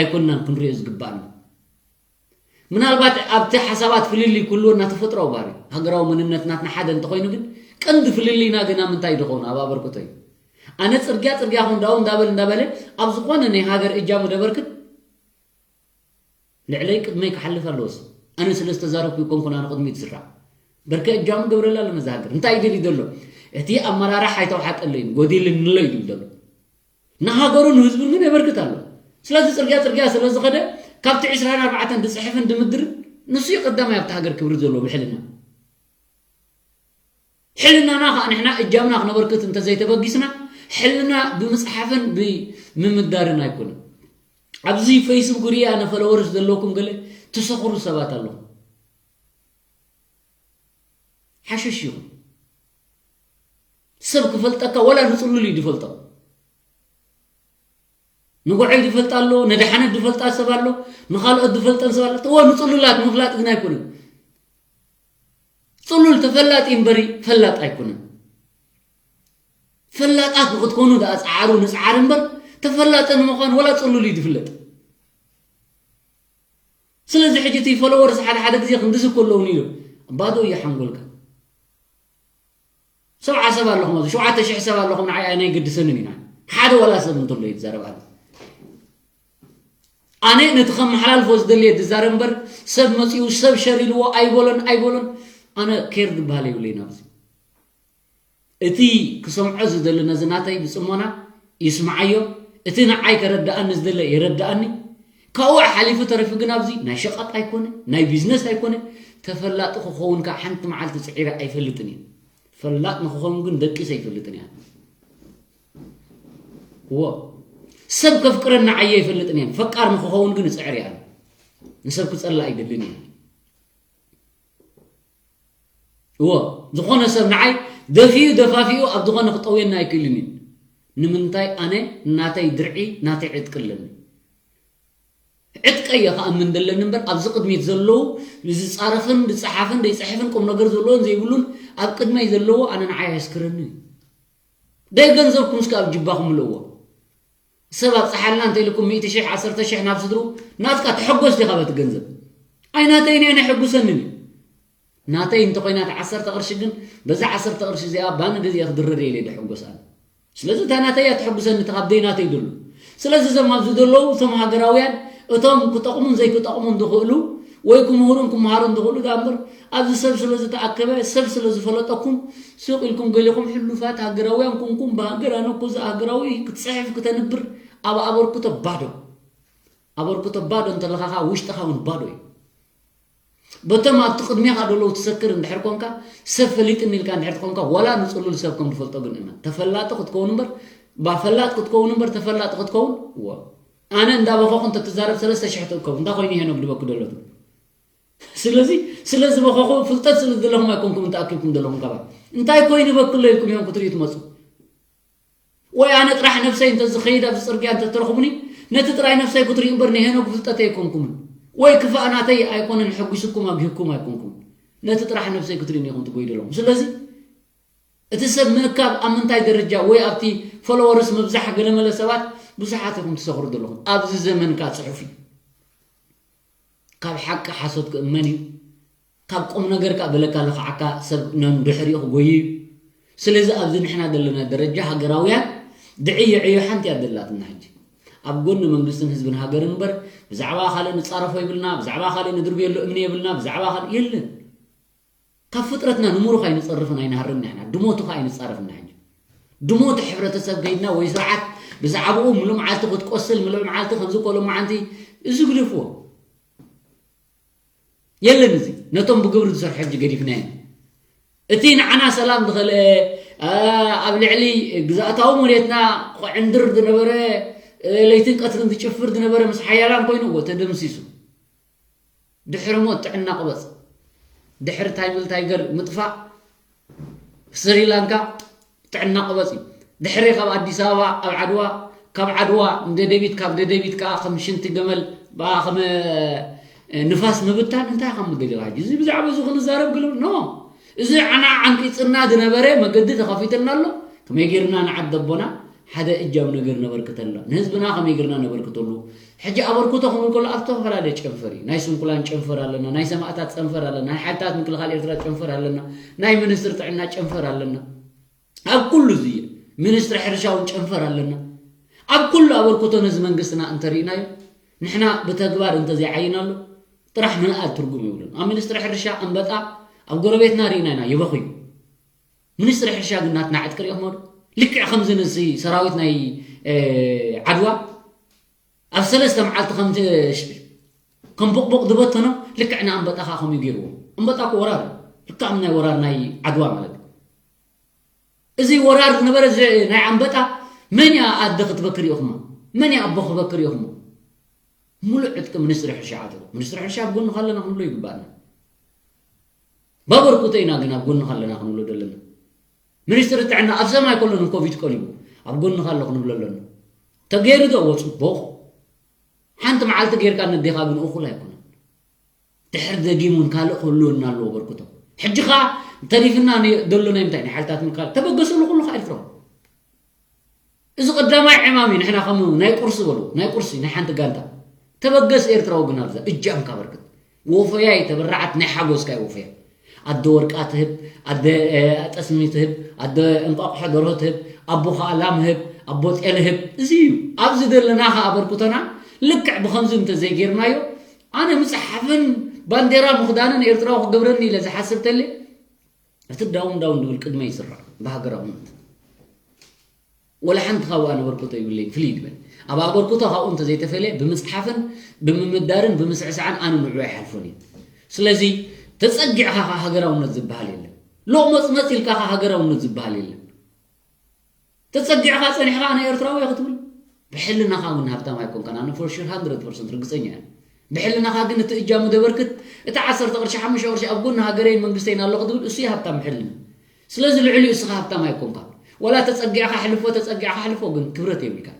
ኣይኮንናን ክንሪኦ ዝግባእና ምናልባት ኣብቲ ሓሳባት ፍልልይ ክህልወና ተፈጥሮኣዊ ባህሪ ሃገራዊ መንነት ናትና ሓደ እንተኾይኑ ግን ቀንዲ ፍልልይና ግን ኣብ ምንታይ ድኸውን ኣብ ኣበርክቶ እዩ ኣነ ፅርግያ ፅርግያ ኹን ዳው እንዳበል እንዳበለ ኣብ ዝኾነ ናይ ሃገር እጃሙ ደበርክት ልዕለይ ቅድመይ ክሓልፍ ኣለዎስ ኣነ ስለ ዝተዛረብኩ ይኮንኩን ኣነ ቅድሚት ዝስራዕ በርከ እጃሙ ገብረላ ኣሎ ነዚ ሃገር እንታይ ይደሊ ዘሎ እቲ ኣመራርሓ ኣይተውሓጠለይን ጎዲልንሎ ይብል ዘሎ ንሃገሩ ንህዝቡን ግን የበርክት ኣሎ። ስለዚ ጽርግያ ጽርግያ ስለ ዝኸደ ካብቲ ዕስራን ኣርባዕተን ድጽሕፍን ድምድርን ንሱ እዩ ቀዳማይ ኣብቲ ሃገር ክብሪ ዘለዎ ብሕልና። ሕልናና ከዓ ንሕና እጃምና ክነበርክት እንተዘይተበጊስና ሕልና ብምጽሓፍን ብምምዳርን ኣይኮነን። ኣብዚ ፌስቡክ ሪኣ ንፈለወርስ ዘለውኩም ገለ ትሰኽሩ ሰባት ኣለኹም። ሓሽሽ ይኹን ሰብ ክፈልጠካ ወላ ንጽሉል እዩ ዝፈልጦ። ንጎዓይ ዝፈልጥ ኣሎ፣ ንደሓነት ዝፈልጣ ሰብ ኣሎ፣ ንኻልኦት ዝፈልጠን ሰብ ኣሎ። እወ ንጽሉላት ምፍላጥ ግን ኣይኮነን። ጽሉል ተፈላጢ እምበሪ ፈላጥ ኣይኮነን። ፈላጣት ንክትኮኑ ደኣ ጸዓሩ ንጽዓር እምበር ተፈላጠ ንምዃን ወላ ጽሉል እዩ ዝፍለጥ። ስለዚ ሕጂ እቲ ፎሎወርስ ሓደ ሓደ ግዜ ክንድዚ እኮ ኣለውን ኢሉ ባዶ እዩ ሓንጎልካ። ሰብዓ ሰብ ኣለኹም ኣብዚ ሸውዓተ ሽሕ ሰብ ኣለኹም ንዓይ ናይ ግድሰንን ኢና ሓደ ወላ ሰብ እንተሎ እዩ ዝዛረብ ኣሎ። ኣነ ነቲ ከመሓላልፎ ዝደልየ ዝዛረብ እምበር ሰብ መፂኡ ሰብ ሸር ኢልዎ ኣይበሎን ኣይበሎን ኣነ ኬር ዝበሃል የብለይን ኣብዚ። እቲ ክሰምዖ ዝደሊ ነዚ ናተይ ብጽሞና ይስምዓዮ። እቲ ንዓይ ከረድኣኒ ዝደለ ይረድኣኒ። ካብኡ ሓሊፉ ተሪፉ ግን ኣብዚ ናይ ሸቐጥ ኣይኮነ ናይ ቢዝነስ ኣይኮነ ተፈላጢ ክኸውን ከዓ ሓንቲ መዓልቲ ጽዒረ ኣይፈልጥን እየ። ፈላጥ ንክኸውን ግን ደቂሰ ኣይፈልጥን እያ። እዎ ሰብ ከፍቅረኒ ዓየ ኣይፈልጥን እየ። ፈቃር ንክኸውን ግን እጽዕር እያ። ንሰብ ክጸልእ ኣይደልን እየ። እዎ ዝኾነ ሰብ ንዓይ ደፊኡ ደፋፊኡ ኣብ ዝኾነ ክጠውየና ኣይክእልን እዩ። ንምንታይ ኣነ ናተይ ድርዒ ናተይ ዕጥቂ ኣለኒ። ዕጥቀ እየ ክኣምን ዘለኒ እምበር ኣብዚ ቅድሚት ዘለዉ ዝፃረፍን ዝፀሓፍን ዘይፅሕፍን ቁም ነገር ዘለዎን ዘይብሉን ኣብ ቅድመይ ዘለዎ ኣነ ንዓይ ኣየስክረኒ እዩ። ደይ ገንዘብኩም እስከ ኣብ ጅባኹም ምልእዎ። ሰብ ኣብፀሓልና እንተኢልኩም ሚእቲ ሽሕ ዓሰርተ ሽሕ ናብ ስድሩ ናትካ ተሐጎስ ዲኻ በቲ ገንዘብ? ኣይ ናተይ እኔ ነሐጉሰንን እዩ። ናተይ እንተኮይና እቲ ዓሰርተ ቅርሺ ግን በዛ ዓሰርተ ቅርሺ እዚኣ ባኒ ገዚአ ክድረር ኢለ ደሐጎስ ኣነ። ስለዚ እታ ናተይ እያ ተሐጉሰኒ እቲ ካብ ደይ ናተይ ደሉ። ስለዚ እዞም ኣብዚ ዘለዉ እቶም ሃገራውያን እቶም ክጠቕሙን ዘይክጠቕሙን ዝኽእሉ ወይ ክምህሩን ክመሃሩን ዝኽእሉ ዳ እምበር ኣብዚ ሰብ ስለ ዝተኣከበ ሰብ ስለ ዝፈለጠኩም ስቕ ኢልኩም ገሊኹም ሕሉፋት ሃገራውያን ኩንኩም ብሃገር ኣነ እኮ እዚ ሃገራዊ ክትፅሕፍ ክተንብር ኣብ ኣበርክቶ ባዶ ኣበርክቶ ባዶ እንተለኻኻ ውሽጥኻ እውን ባዶ እዩ። በቶም ኣብቲ ቅድሜኻ ዘለዉ ትሰክር እንድሕር ኮንካ ሰብ ፈሊጥኒ ኢልካ እንድሕር ትኾንካ ዋላ ንፅሉል ሰብ ከም ዝፈልጦ ግን እመን ተፈላጢ ክትከውን እምበር ባፈላጥ ክትከውን እምበር ተፈላጢ ክትከውን እዎ ኣነ እንዳበኸኹ እንተትዛረብ ሰለስተ ሽሕ ትእከቡ እንታይ ኮይኑ ሄኖክ ድበኩ ደሎ ትብል ስለዚ ስለዚ በኸኹ ፍልጠት ስለ ዘለኹም ኣይኮንኩም እንተኣኪብኩም ዘለኹም ካባ እንታይ ኮይኑ በክሎ ኢልኩም እዮም ክትርእዩ ትመፁ ወይ ኣነ ጥራሕ ነብሰይ እንተዝኸይድ ኣብዚ ፅርግያ እንተትረኽቡኒ ነቲ ጥራይ ነብሰይ ክትርእዩ እምበር ንሄኖክ ፍልጠተይ ኣይኮንኩምን ወይ ክፋእ ናተይ ኣይኮነን ሕጒስኩም ኣግሂኩም ኣይኮንኩም ነቲ ጥራሕ ነብሰይ ክትርእዩኒ ኢኹም ትጎይ ዘለኹም ስለዚ እቲ ሰብ ምእካብ ኣብ ምንታይ ደረጃ ወይ ኣብቲ ፎሎወርስ ምብዛሕ ገለመለ ሰባት ብዙሓት ኢኹም ትሰኽሩ ዘለኹም ኣብዚ ዘመንካ ፅሑፍ እዩ ካብ ሓቂ ሓሶት ክእመን እዩ ካብ ቁም ነገር ከዓ በለካ ለኽዓካ ሰብ ነንድሕሪኡ ክጎዩ እዩ ስለዚ ኣብዚ ንሕና ዘለና ደረጃ ሃገራውያን ድዕዮ ዕዮ ሓንቲ እያ ዘላትና ሕጂ ኣብ ጎኒ መንግስትን ህዝብን ሃገርን እምበር ብዛዕባ ካልእ ንፃረፎ ይብልና ብዛዕባ ካልእ ንድርብየሉ እምኒ የብልና ብዛዕባ ካልእ የለን ካብ ፍጥረትና ንምሩኽ ኣይንፀርፍን ኣይንሃርን ንሕና ድሞቱ ከዓ ኣይንፃረፍን ሕጂ ድሞቱ ሕብረተሰብ ከይድና ወይ ስርዓት ብዛዕባኡ ምሉ መዓልቲ ክትቆስል ምሉ መዓልቲ ከምዚ ኮሎ መዓንቲ እዚ ግደፍዎ የለን እዚ ነቶም ብግብሪ ዝሰርሑ ሕጂ ገዲፍና ኢና እቲ ንዓና ሰላም ዝኸልአ ኣብ ልዕሊ ግዛእታዊ መሬትና ክዕንድር ዝነበረ ለይትን ቀትርን ዝጭፍር ዝነበረ ምስ ሓያላን ኮይኑ እዎ ተደምሲሱ ድሕሪ ሞት ጥዕና ቅበፅ ድሕሪ ታይምል ታይገር ምጥፋእ ስሪላንካ ጥዕና ቅበፅ እዩ ድሕሪ ካብ ኣዲስ ኣበባ ኣብ ዓድዋ ካብ ዓድዋ ንደደቢት ካብ ደደቢት ከዓ ከም ሽንቲ ገመል ብኣ ከም ንፋስ ምብታን እንታይ ከም ምደሊኻ ሕጂ እዚ ብዛዕባ እዚ ክንዛረብ ግልም ኖ እዚ ዓና ዓንቂፅና ዝነበረ መገዲ ተኸፊትልና ኣሎ ከመይ ገይርና ንዓዲ ኣቦና ሓደ እጃም ነገር ነበርክተላ ንህዝብና ከመይ ገርና ነበርክተሉ ሕጂ ኣበርክቶ ክንብል ከሎ ኣብ ዝተፈላለየ ጨንፈር እዩ ናይ ስንኩላን ጨንፈር ኣለና ናይ ሰማእታት ጨንፈር ኣለና ናይ ሓይልታት ምክልኻል ኤርትራ ጨንፈር ኣለና ናይ ሚኒስትሪ ጥዕና ጨንፈር ኣለና ኣብ ኩሉ እዚ እዩ ሚኒስትሪ ሕርሻ እውን ጨንፈር ኣለና ኣብ ኩሉ ኣበርክቶ ነዚ መንግስትና እንተርኢናዮ ንሕና ብተግባር እንተዘይዓይናሉ ጥራሕ ምንኣድ ትርጉም የብሉን ኣብ ሚኒስትሪ ሕርሻ ኣንበጣ ኣብ ጎረቤትና ርኢና ኢና ይበኽዩ ሚኒስትሪ ሕርሻ ግን ናትና ዕጥቂ ሪኦሞ ዶ? ልክዕ ከምዚ ንዚ ሰራዊት ናይ ዓድዋ ኣብ ሰለስተ መዓልቲ ከም ከም ቡቕቡቕ ዝበተኖም ልክዕ ንኣንበጣ ከዓ ከምኡ ገይርዎም። ኣንበጣ እኮ ወራር እዩ። ልክዕ ናይ ወራር ናይ ዓድዋ ማለት እዩ። እዚ ወራር ዝነበረ ናይ ኣንበጣ መን እያ ኣደ ክትበክር ኢኹማ? መን እያ ኣቦ ክበክር ኢኹሞ? ሙሉእ ዕጥቂ ሚኒስትሪ ሕርሻ ዓቲሩ። ሚኒስትሪ ሕርሻ ኣብ ጎንኻ ኣለና ክንብሎ ይግባኣና። ባበርኩተ ኢና ግን ኣብ ጎንኻ ኣለና ክንብሎ ዘለና። ሚኒስትሪ ጥዕና ኣብ ሰማይ ከሎ ንኮቪድ ቀሊቡ ኣብ ጎንኻ ኣሎ ክንብሎ ኣለና። ተገይሩ ዶ? እዎ፣ ጽቡቕ። ሓንቲ መዓልቲ ጌርካ ነዴኻ ግን እኹል ኣይኮነን። ድሕር ደጊም እውን ካልእ ክህልወና ኣለዎ በርክቶ። ሕጂ ኸኣ ተሪፍና ነ- ዘሎ ናይ ምንታይ ናይ ሓይልታት ምክልኻል ተበገሰሉ ኩሉ ኸኣ ኤርትራዊ። እዚ ቀዳማይ ዕማም እዩ። ንሕና ከም ናይ ቁርሲ በሉ ናይ ቁርሲ ናይ ሓንቲ ጋንታ ተበገስ ኤርትራዊ ግን ኣብዛ እጃምካ በርክት። ወፈያይ ተበራዓት ናይ ሓጎስካ እዩ ወፈያ። ኣደ ወርቃ ትህብ፣ ኣደ ጠስሚ ትህብ፣ ኣደ እንቋቑሖ ደርሆ ትህብ፣ ኣቦ ኸኣ ላም ህብ፣ ኣቦ ጤል ህብ። እዚ እዩ ኣብዚ ዘለና ኸኣ ኣበርክቶና። ልክዕ ብኸምዚ እንተዘይጌርናዮ ኣነ ምጽሓፍን ባንዴራ ምኽዳንን ኤርትራዊ ክገብረኒ ኢለ ዝሓስብ ተለ እቲ ዳውን ዳውን ድብል ቅድመ ይስራዕ ብሃገራውነት። ወላ ሓንቲ ካብኡ ኣነ በርክቶ ይብለይ ፍልይ ድበል ኣብ ኣበርክቶ ካብኡ እንተዘይተፈለ ብምጽሓፍን ብምምዳርን ብምስዕሳዕን ኣነ ንዑ ኣይሓልፎን እዩ። ስለዚ ተጸጊዕኻ ኸዓ ሃገራውነት ዝበሃል የለን። ሎቕ መጽመጽ ኢልካ ኸዓ ሃገራውነት ዝበሃል የለን። ተጸጊዕኻ ጸኒሕኻ ኣነ ኤርትራዊ እየ ክትብል ብሕልናኻ እውን ሃብታም ኣይኮንካን። ኣነ for sure hundred percent ርግጸኛ እየ። ብሕልናኻ ግን እቲ እጃሙ ደበርክት እቲ ዓሰርተ ቅርሺ ሓሙሽተ ቅርሺ ኣብ ጎኒ ሃገረይን መንግስተይን ኣሎ ክትብል እሱ እዩ ሃብታም ብሕልና። ስለዚ ልዕሊኡ እስኻ ሃብታም ኣይኮንካን። ወላ ተጸጊዕካ ሕልፎ ተጸጊዕካ ሕልፎ ግን ክብረት የብልካን።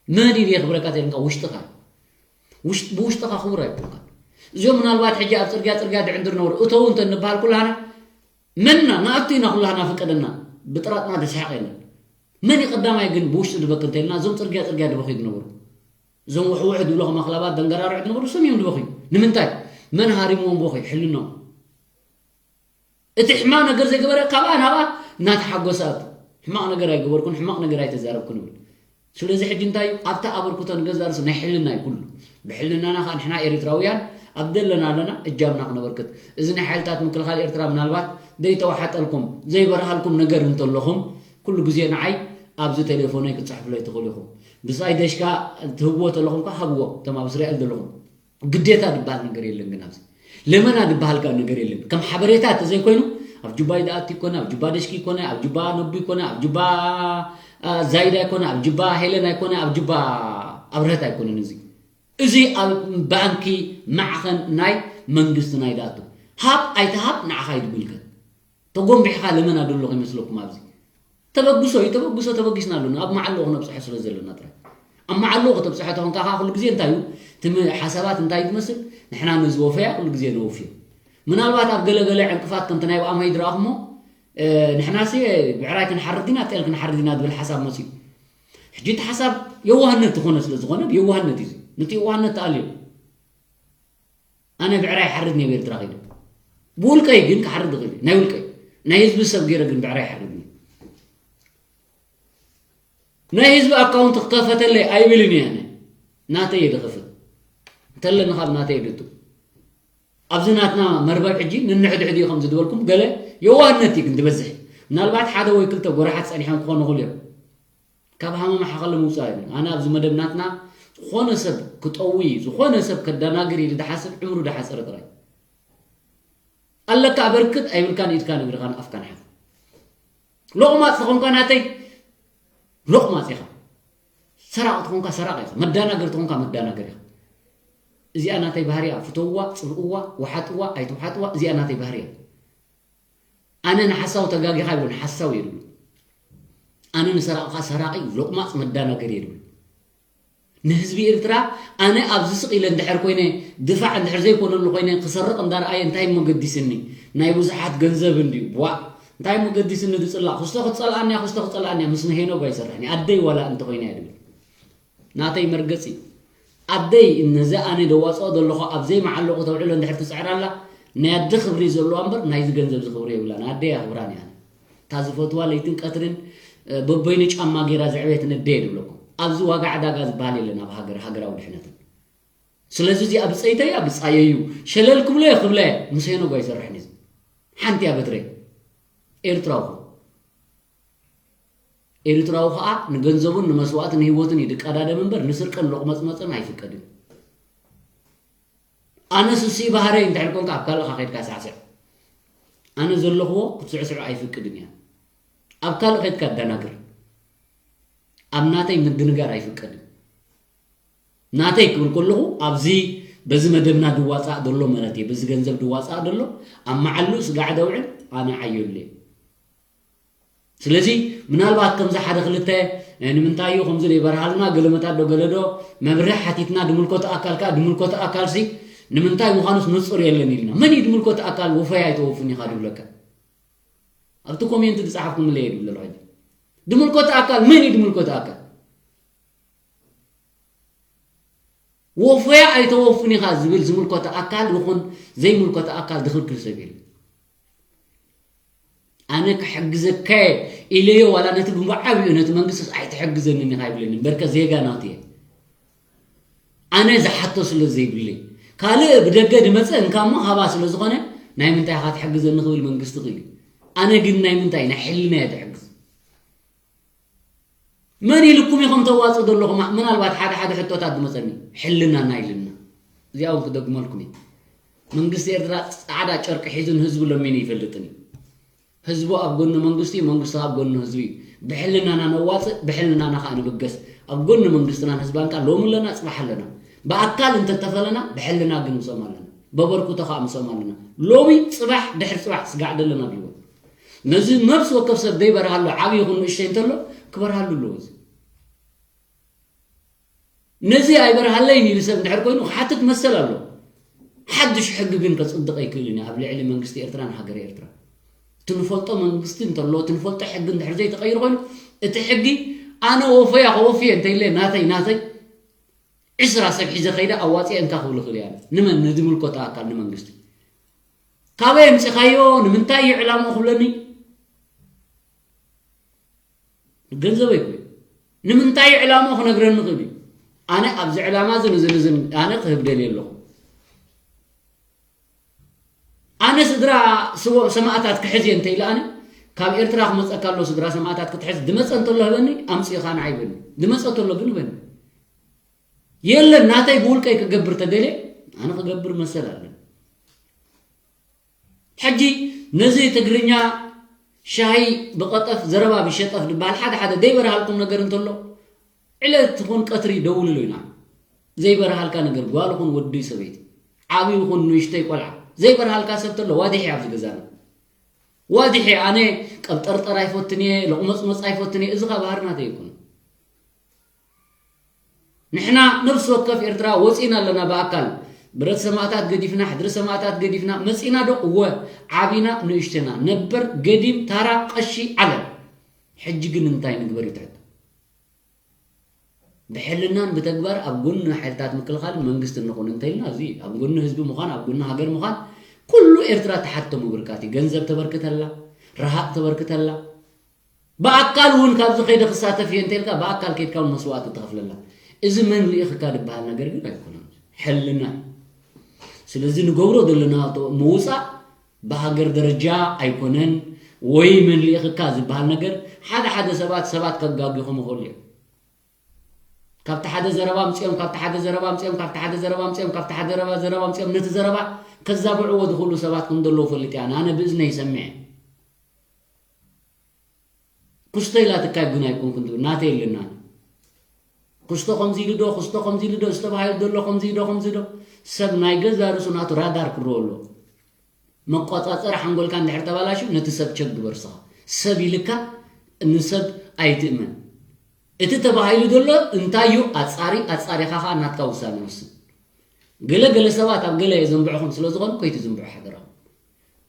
መን እዩ የኽብረካ ተልካ ውሽጥኻ ውሽጥ ብውሽጥኻ ክቡር ኣይኮንካን። እዚኦም ምናልባት ሕጂ ኣብ ጽርግያ ጽርግያ ድዕንድር ነበሩ እተው እንተ ንበሃል ኩላና መና ንኣቱ ኢና ኩላና ፍቀደና ብጥራጥና ተስሓቕ የለን። መን እዩ ቀዳማይ ግን ብውሽጡ ዝበክ እንተልና እዞም ጽርግያ ጽርግያ ዝበኽዩ ዝነበሩ እዞም ውሕውሕ ድብሎ ከም ኣኽላባት ደንገራርዕ ዝነበሩ እሶም እዮም ዝበኽዩ። ንምንታይ? መን ሃሪምዎም ቦኺ ሕልኖም። እቲ ሕማቕ ነገር ዘይገበረ ካብኣ ናብኣ እናተሓጎሰ ኣቱ ሕማቕ ነገር ኣይገበርኩን ሕማቕ ነገር ኣይተዛረብኩን ይብል። ስለዚ ሕጂ እንታይ እዩ ኣብታ ኣበርክቶ ንገዛ ርእሱ ናይ ሕልና እዩ ኩሉ። ብሕልናና ከዓ ንሕና ኤሪትራውያን ኣብ ደለና ኣለና እጃምና ክነበርክት። እዚ ናይ ሓይልታት ምክልኻል ኤርትራ ምናልባት ዘይተዋሓጠልኩም ዘይበርሃልኩም ነገር እንተለኹም ኩሉ ግዜ ንዓይ ኣብዚ ቴሌፎነይ ክትፅሕፍለይ ትኽእሉ ኢኹም። ብሳይ ደሽካ ትህብዎ ተለኹም ከዓ ሃብዎ እቶም ኣብ እስራኤል ዘለኹም። ግዴታ ዝበሃል ነገር የለን ግን ኣብዚ ለመና ዝበሃል ከዓ ነገር የለን ከም ሓበሬታ ተዘይኮይኑ ኣብ ጁባይ ደኣቲ ይኮነ ኣብ ጁባ ደሽኪ ይኮነ ኣብ ጁባ ነቡ ይኮነ ኣብ ጁባ ዛይዳ ይኮነ ኣብ ጁባ ሄለን ኣይኮነ ኣብ ጁባ ኣብርሀት ኣይኮነን እዚ እዚ ኣብ ባንኪ ማዕኸን ናይ መንግስቲ ናይ ደኣቱ ሃብ ኣይተሃብ ንዓኻ ይድጉልከት ተጎንቢሕኻ ለመና ደሎ ከይመስለኩም ኣብዚ ተበግሶ እዩ ተበግሶ ተበጊስና ኣለና ኣብ መዓለዎ ክነብፅሖ ስለ ዘለና ጥራይ ኣብ መዓለዎ ከተብፅሖ ተኾንካ ከዓ ኩሉ ግዜ እንታይ እዩ ትም ሓሳባት እንታይ ትመስል ንሕና ነዚ ወፈያ ኩሉ ግዜ ነወፍዮ ምናልባት ኣብ ገለገለ ዕንቅፋት ከምቲ ናይ ብኣማይ ድረኣኹሞ ንሕናሲ ብዕራይ ክንሓርድ ኢና ጤል ክንሓርድ ኢና ዝብል ሓሳብ መፅኡ ሕጂ እቲ ሓሳብ የዋህነት ዝኾነ ስለ ዝኾነ የዋህነት እዩ ነቲ የዋህነት ተኣልዮ ኣነ ብዕራይ ሓርድ ነይ ኤርትራ ኸይደ ብውልቀይ ግን ክሓርድ ኽእል ናይ ውልቀይ ናይ ህዝቢ ሰብ ገይረ ግን ብዕራይ ሓርድ ነይ ናይ ህዝቢ ኣካውንት ክከፈተለይ ኣይብልን እየ ኣነ ናተይ እየ ዝኸፍት እንተለኒ ካብ ናተይ እየ ድጡ ኣብዚ ናትና መርበብ ሕጂ ንንሕድሕድ እዩ ከም ዝድበልኩም ገለ የዋህነት እዩ ግን ዝበዝሕ ምናልባት ሓደ ወይ ክልተ ጎራሓት ጸኒሖም ክኾኑ ይኽእሉ እዮም ካብ ሃመማ ሓኸለ ምውፃእ እዩ ኣነ ኣብዚ መደብ ናትና ዝኾነ ሰብ ክጠዊ ዝኾነ ሰብ ከዳናግር ኢሉ ድሓስብ ዕምሩ ድሓፀረ ጥራይ ኣለካ ኣበርክት ኣይብልካን ኢድካ ነግርኻን ኣፍካ ንሓፍ ሎቕማፅ ተኾንካ ናተይ ሎቕማፅ ኢኻ ሰራቕ ተኾንካ ሰራቕ ኢኻ መዳናገር ተኾንካ መዳናገር ኢኻ እዚኣ ናተይ ባህርያ ፍተውዋ ፅልእዋ ወሓጥዋ ኣይትውሓጥዋ እዚኣ ናተይ ባህርያ ኣነ ንሓሳዊ ተጋጊኻ ይብሎ ንሓሳዊ እየ ዝብሎ ኣነ ንሰራቕኻ ሰራቒ ሎቕማፅ መዳናገር እየ ዝብሎ ንህዝቢ ኤርትራ ኣነ ኣብዚ ስቕ ኢለ እንድሕር ኮይነ ድፋዕ እንድሕር ዘይኮነሉ ኮይነ ክሰርቕ እንዳረኣየ እንታይ መገዲስኒ ናይ ብዙሓት ገንዘብ እንድዩ ቧእ እንታይ መገዲስኒ ዝፅላእ ክስቶ ክፀልኣንያ ክስቶ ክፀልኣንያ ምስ ሄኖግ ኣይሰርሕን ኣደይ ዋላ እንተኮይና እየ ድብል ናተይ መርገፂ ኣደይ ነዚ ኣነ ደዋፅኦ ዘለኹ ኣብ ዘይመዓለቑ ተውዕሎ እንድሕር ትፅዕር ኣላ ናይ ኣደ ክብሪ ዘለዋ እምበር ናይዚ ገንዘብ እዚ ክብሪ የብላን ኣደይ ኣኽብራን እያ እታ ዝፈትዋ ለይትን ቀትርን በበይኑ ጫማ ገይራ ዘዕበየት ነደየ ድብለኩም ኣብዚ ዋጋ ዕዳጋ ዝበሃል የለን ኣብ ሃገር ሃገራዊ ድሕነትን ስለዚ እዚኣ ብፀይተያ ብፃየዩ ሸለል ክብለዮ ክብለየ ምስ ሄኖግ ኣይሰርሕን እዚ ሓንቲ እያ በትረይ ኤርትራዊ ኤርትራዊ ከዓ ንገንዘቡን ንመስዋእትን ንህይወቱን እዩ ድቀዳደም እምበር ንስርቅን ሎቕመጽመጽን ኣይፍቀድን። ኣነ ስስኢ ባህረይ እንድሕር ኮንካ ኣብ ካልእኻ ከይድካ ሳዕስዕ። ኣነ ዘለኽዎ ክትስዕስዑ ኣይፍቅድን እያ። ኣብ ካልእ ከይድካ ኣደናግር። ኣብ ናተይ ምድንጋር ኣይፍቀድን። ናተይ ክብል ከለኹ ኣብዚ በዚ መደብና ድዋፃእ ዘሎ ማለት እየ። በዚ ገንዘብ ድዋፃእ ዘሎ ኣብ መዓሉ ስጋዕ ደውዕል ኣነ ዓየሉ እየ። ስለዚ ምናልባት ከምዚ ሓደ ክልተ ንምንታይ እዩ ከምዚ ዘይበርሃልና ገለመታት ዶ ገለ ዶ መብርህ ሓቲትና ድምልኮተ ኣካል ከዓ ድምልኮተ ኣካል ሲ ንምንታይ ምዃኑስ ንፁር የለን ኢልና። መን እዩ ድምልኮተ ኣካል ወፈይ ኣይተወፍን ኢኻ ድብለካ ኣብቲ ኮሜንት ዝፀሓፍኩምለየ ድብለ ድምልኮተ ኣካል መን እዩ ድምልኮተ ኣካል ወፈያ ኣይተወፍን ኢኻ ዝብል ዝምልኮተ ኣካል ይኹን ዘይምልኮተ ኣካል ዝኽልክል ሰብ የለን። ኣነ ክሕግዘካ ኢለዮ ዋላ ነቲ ብዓብኡ ነቲ መንግስቲ ኣይትሕግዘንን ኢኻ ይብለኒ እምበርከ ዜጋ ናቱ እየ። ኣነ ዝሓቶ ስለ ዘይብለይ ካልእ ብደገ ድመፀ እንካ እሞ ሃባ ስለ ዝኾነ ናይ ምንታይ ኢኻ ትሕግዘኒ ክብል መንግስቲ ክእል እዩ። ኣነ ግን ናይ ምንታይ ናይ ሕልና እየ ትሕግዝ። መን ኢልኩም ኢኹም ተዋፅኡ ዘለኹም? ምናልባት ሓደ ሓደ ሕቶታት ዝመፀኒ ሕልናና ኢልና እዚኣ እውን ክደግመልኩም እዩ። መንግስቲ ኤርትራ ፃዕዳ ጨርቂ ሒዙ ንህዝቡ ለሚኑ ይፈልጥን እዩ። ህዝቡ ኣብ ጎኒ መንግስቲ እዩ፣ መንግስቲ ኣብ ጎኒ ህዝቢ እዩ። ብሕልናና ነዋፅእ፣ ብሕልናና ከዓ ንብገስ። ኣብ ጎኒ መንግስትናን ህዝባን ከዓ ሎሚ ኣለና፣ ፅባሕ ኣለና። ብኣካል እንተተፈለና ብሕልና ግን ምስኦም ኣለና፣ በበርኩቶ ከዓ ምስኦም ኣለና። ሎሚ ፅባሕ ድሕሪ ፅባሕ ስጋዕ ዘለና ብህይወት ነዚ ነብሲ ወከፍ ሰብ ዘይበርሃሉ ዓብዪ ይኹን ንእሽተይ እንተሎ ክበርሃሉ ኣለዎ። እዚ ነዚ ኣይበርሃለይን ኢሉ ሰብ እንድሕር ኮይኑ ክሓትት መሰል ኣሎ። ሓድሽ ሕጊ ግን ከፅድቕ ኣይክእልን እዩ ኣብ ልዕሊ መንግስቲ ኤርትራን ሃገረ ኤርትራ። እቲ ንፈልጦ መንግስቲ እንተሎ እቲ ንፈልጦ ሕጊ እንድሕር ዘይተቐይሩ ኮይኑ እቲ ሕጊ ኣነ ወፈያ ከወፍየ እንተይለ ናተይ ናተይ ዕስራ ሰብ ሒዘ ከይደ ኣዋፅአ እንካ ክብል ይኽእል እያ። ንመን ንዝምልከቶ ኣካል ንመንግስቲ ካበይ ኣምፂኻዮ ንምንታይ እዩ ዕላምኡ ክብለኒ ገንዘበይ እኮ እዩ። ንምንታይ እዩ ዕላምኡ ክነግረኒ ክእል እዩ። ኣነ ኣብዚ ዕላማ እዚ ንዝን ዝን ኣነ ክህብ ደልየ ኣለኹ። ኣነ ስድራ ስዎም ሰማእታት ክሕዝ እየ እንተ ኢለ ኣነ ካብ ኤርትራ ክመፀካ ኣሎ ስድራ ሰማእታት ክትሕዝ ድመፀ እንተሎ ህበኒ ኣምፅእኻ ንዓይ በኒ ድመፀ እንተሎ ግን ህበኒ የለን ናተይ ብውልቀይ ክገብር ተደልየ ኣነ ክገብር መሰል ኣለን። ሕጂ ነዚ ትግርኛ ሻሂ ብቐጠፍ ዘረባ ብሸጠፍ ድበሃል ሓደ ሓደ ዘይበርሃልኩም ነገር እንተሎ ዕለት ትኹን ቀትሪ ደውልሉ ኢና። ዘይበርሃልካ ነገር ጓል ኹን ወዲ ሰበይቲ ዓብዪ ኹን ንእሽተይ ቆልዓ ዘይበርሃልካ ሰብ ተሎ ዋዲሕ ኣብዚ ገዛና ዋዲሕ ኣነ ቀብጠርጠር ኣይፈትን እየ ለቑመፅመፅ ኣይፈትን እየ እዚ ካብ ባህርና ተይኮነ ንሕና ነብሲ ወከፍ ኤርትራ ወፂና ኣለና ብኣካል ብረት ሰማእታት ገዲፍና ሕድሪ ሰማእታት ገዲፍና መፂና ዶ እወ ዓቢና ንእሽተና ነበር ገዲም ታራ ቀሺ ዓለም ሕጂ ግን እንታይ ንግበር ይትሕት ብሕልናን ብተግባር ኣብ ጎኒ ሓይልታት ምክልኻል መንግስቲ ንኹን እንተኢልና እዚ ኣብ ጎኒ ህዝቢ ምዃን ኣብ ጎኒ ሃገር ምዃን ኩሉ ኤርትራ ተሓቶ ምብርካት እዩ ገንዘብ ተበርክተላ ረሃቅ ተበርክተላ ብኣካል እውን ካብዚ ከይደ ክሳተፍ እየ እንተልካ ብኣካል ከይድካ እውን መስዋእቲ ትኸፍለላ። እዚ መን ርኢኽካ ዝበሃል ነገር ግን ኣይኮነን። ሕልና እዩ። ስለዚ ንገብሮ ዘለና ምውፃእ ብሃገር ደረጃ ኣይኮነን ወይ መን ርኢኽካ ዝበሃል ነገር ሓደ ሓደ ሰባት ሰባት ከጋግኹም ይኽእሉ እዮም። ካብቲ ሓደ ዘረባ ኣምፅኦም ካብቲ ሓደ ዘረባ ኣምፅኦም ካብቲ ሓደ ዘረባ ኣምፅኦም ካብቲ ሓደ ዘረባ ዘረባ ኣምፅኦም ነቲ ዘረባ ከዛብዕዎ ዝኽእሉ ሰባት ከም ዘለዉ ፈልጥ እያ። ኣነ ብእዝነ ይሰምዕ። ክስቶ ኢላትካ ግን ኣይኮንኩን ትብል ናተይ የለናን። ክስቶ ከምዚ ኢሉ ዶ ክስቶ ከምዚ ኢሉ ዶ ዝተባሃሉ ዘሎ ከምዚ ዶ ከምዚ ዶ ሰብ ናይ ገዛ ርእሱ ናቱ ራዳር ክረኦ ኣሎ። መቆፃፀሪ ሓንጎልካ እንድሕር ተባላሹ ነቲ ሰብ ቸክ ግበር ስኻ ሰብ ኢልካ ንሰብ ኣይትእመን። እቲ ተባሂሉ ዘሎ እንታይ እዩ ኣፃሪ ኣፃሪኻ ከዓ ናትካ ውሳነ ወስን። ገለ ገለ ሰባት ኣብ ገለ የዘንብዕኹም ስለ ዝኾኑ ከይትዝንብዑ ሓደራኹም።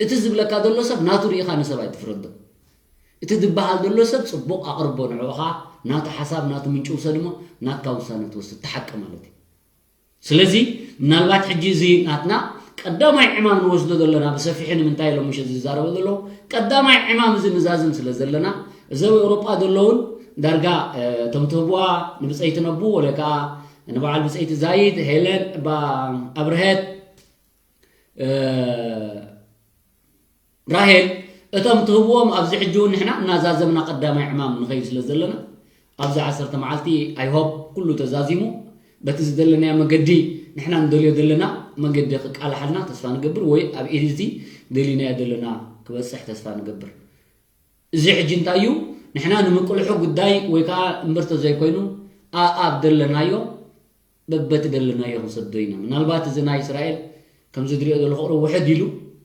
እቲ ዝብለካ ዘሎ ሰብ ናቱ ርኢኻ ንሰብ ኣይትፍረዶ። እቲ ዝበሃል ዘሎ ሰብ ፅቡቕ ኣቕርቦ ንዕኻ ናቱ ሓሳብ ናቱ ምንጪ ውሰድ እሞ ናትካ ውሳነ ትወስድ እቲ ሓቂ ማለት እዩ። ስለዚ ምናልባት ሕጂ እዚ ናትና ቀዳማይ ዕማም ንወስዶ ዘለና ብሰፊሑ ንምንታይ ኢሎም ምሸት ዝዛረቡ ዘለዉ ቀዳማይ ዕማም እዚ ንዛዝም ስለ ዘለና እዚ ኣብ ኤውሮጳ ዘለውን ዳርጋ እቶም ትህብዋ ንብፀይቲ ነቡ ወለ ከዓ ንበዓል ብፀይቲ ዛይድ ሄለን ኣብርሀት ራሄል እቶም ትህብዎም ኣብዚ ሕጂ እውን ንሕና እናዛዘምና ቀዳማይ ዕማም ንኸይድ ስለ ዘለና ኣብዚ ዓሰርተ መዓልቲ I hope ኩሉ ተዛዚሙ በቲ ዝደለናዮ መገዲ ንሕና ንደልዮ ዘለና መገዲ ክቃላሓልና ተስፋ ንገብር ወይ ኣብ ኢድ እዚ ደሊናዮ ዘለና ክበፅሕ ተስፋ ንገብር። እዚ ሕጂ እንታይ እዩ ንሕና ንምቅልሑ ጉዳይ ወይ ከዓ እምበር ተዘይኮይኑ ኣኣብ ደለናዮ በበቲ ደለናዮ ክንሰዶ ኢና። ምናልባት እዚ ናይ እስራኤል ከምዚ ዝሪኦ ዘለኹ ቁሩብ ውሕድ ኢሉ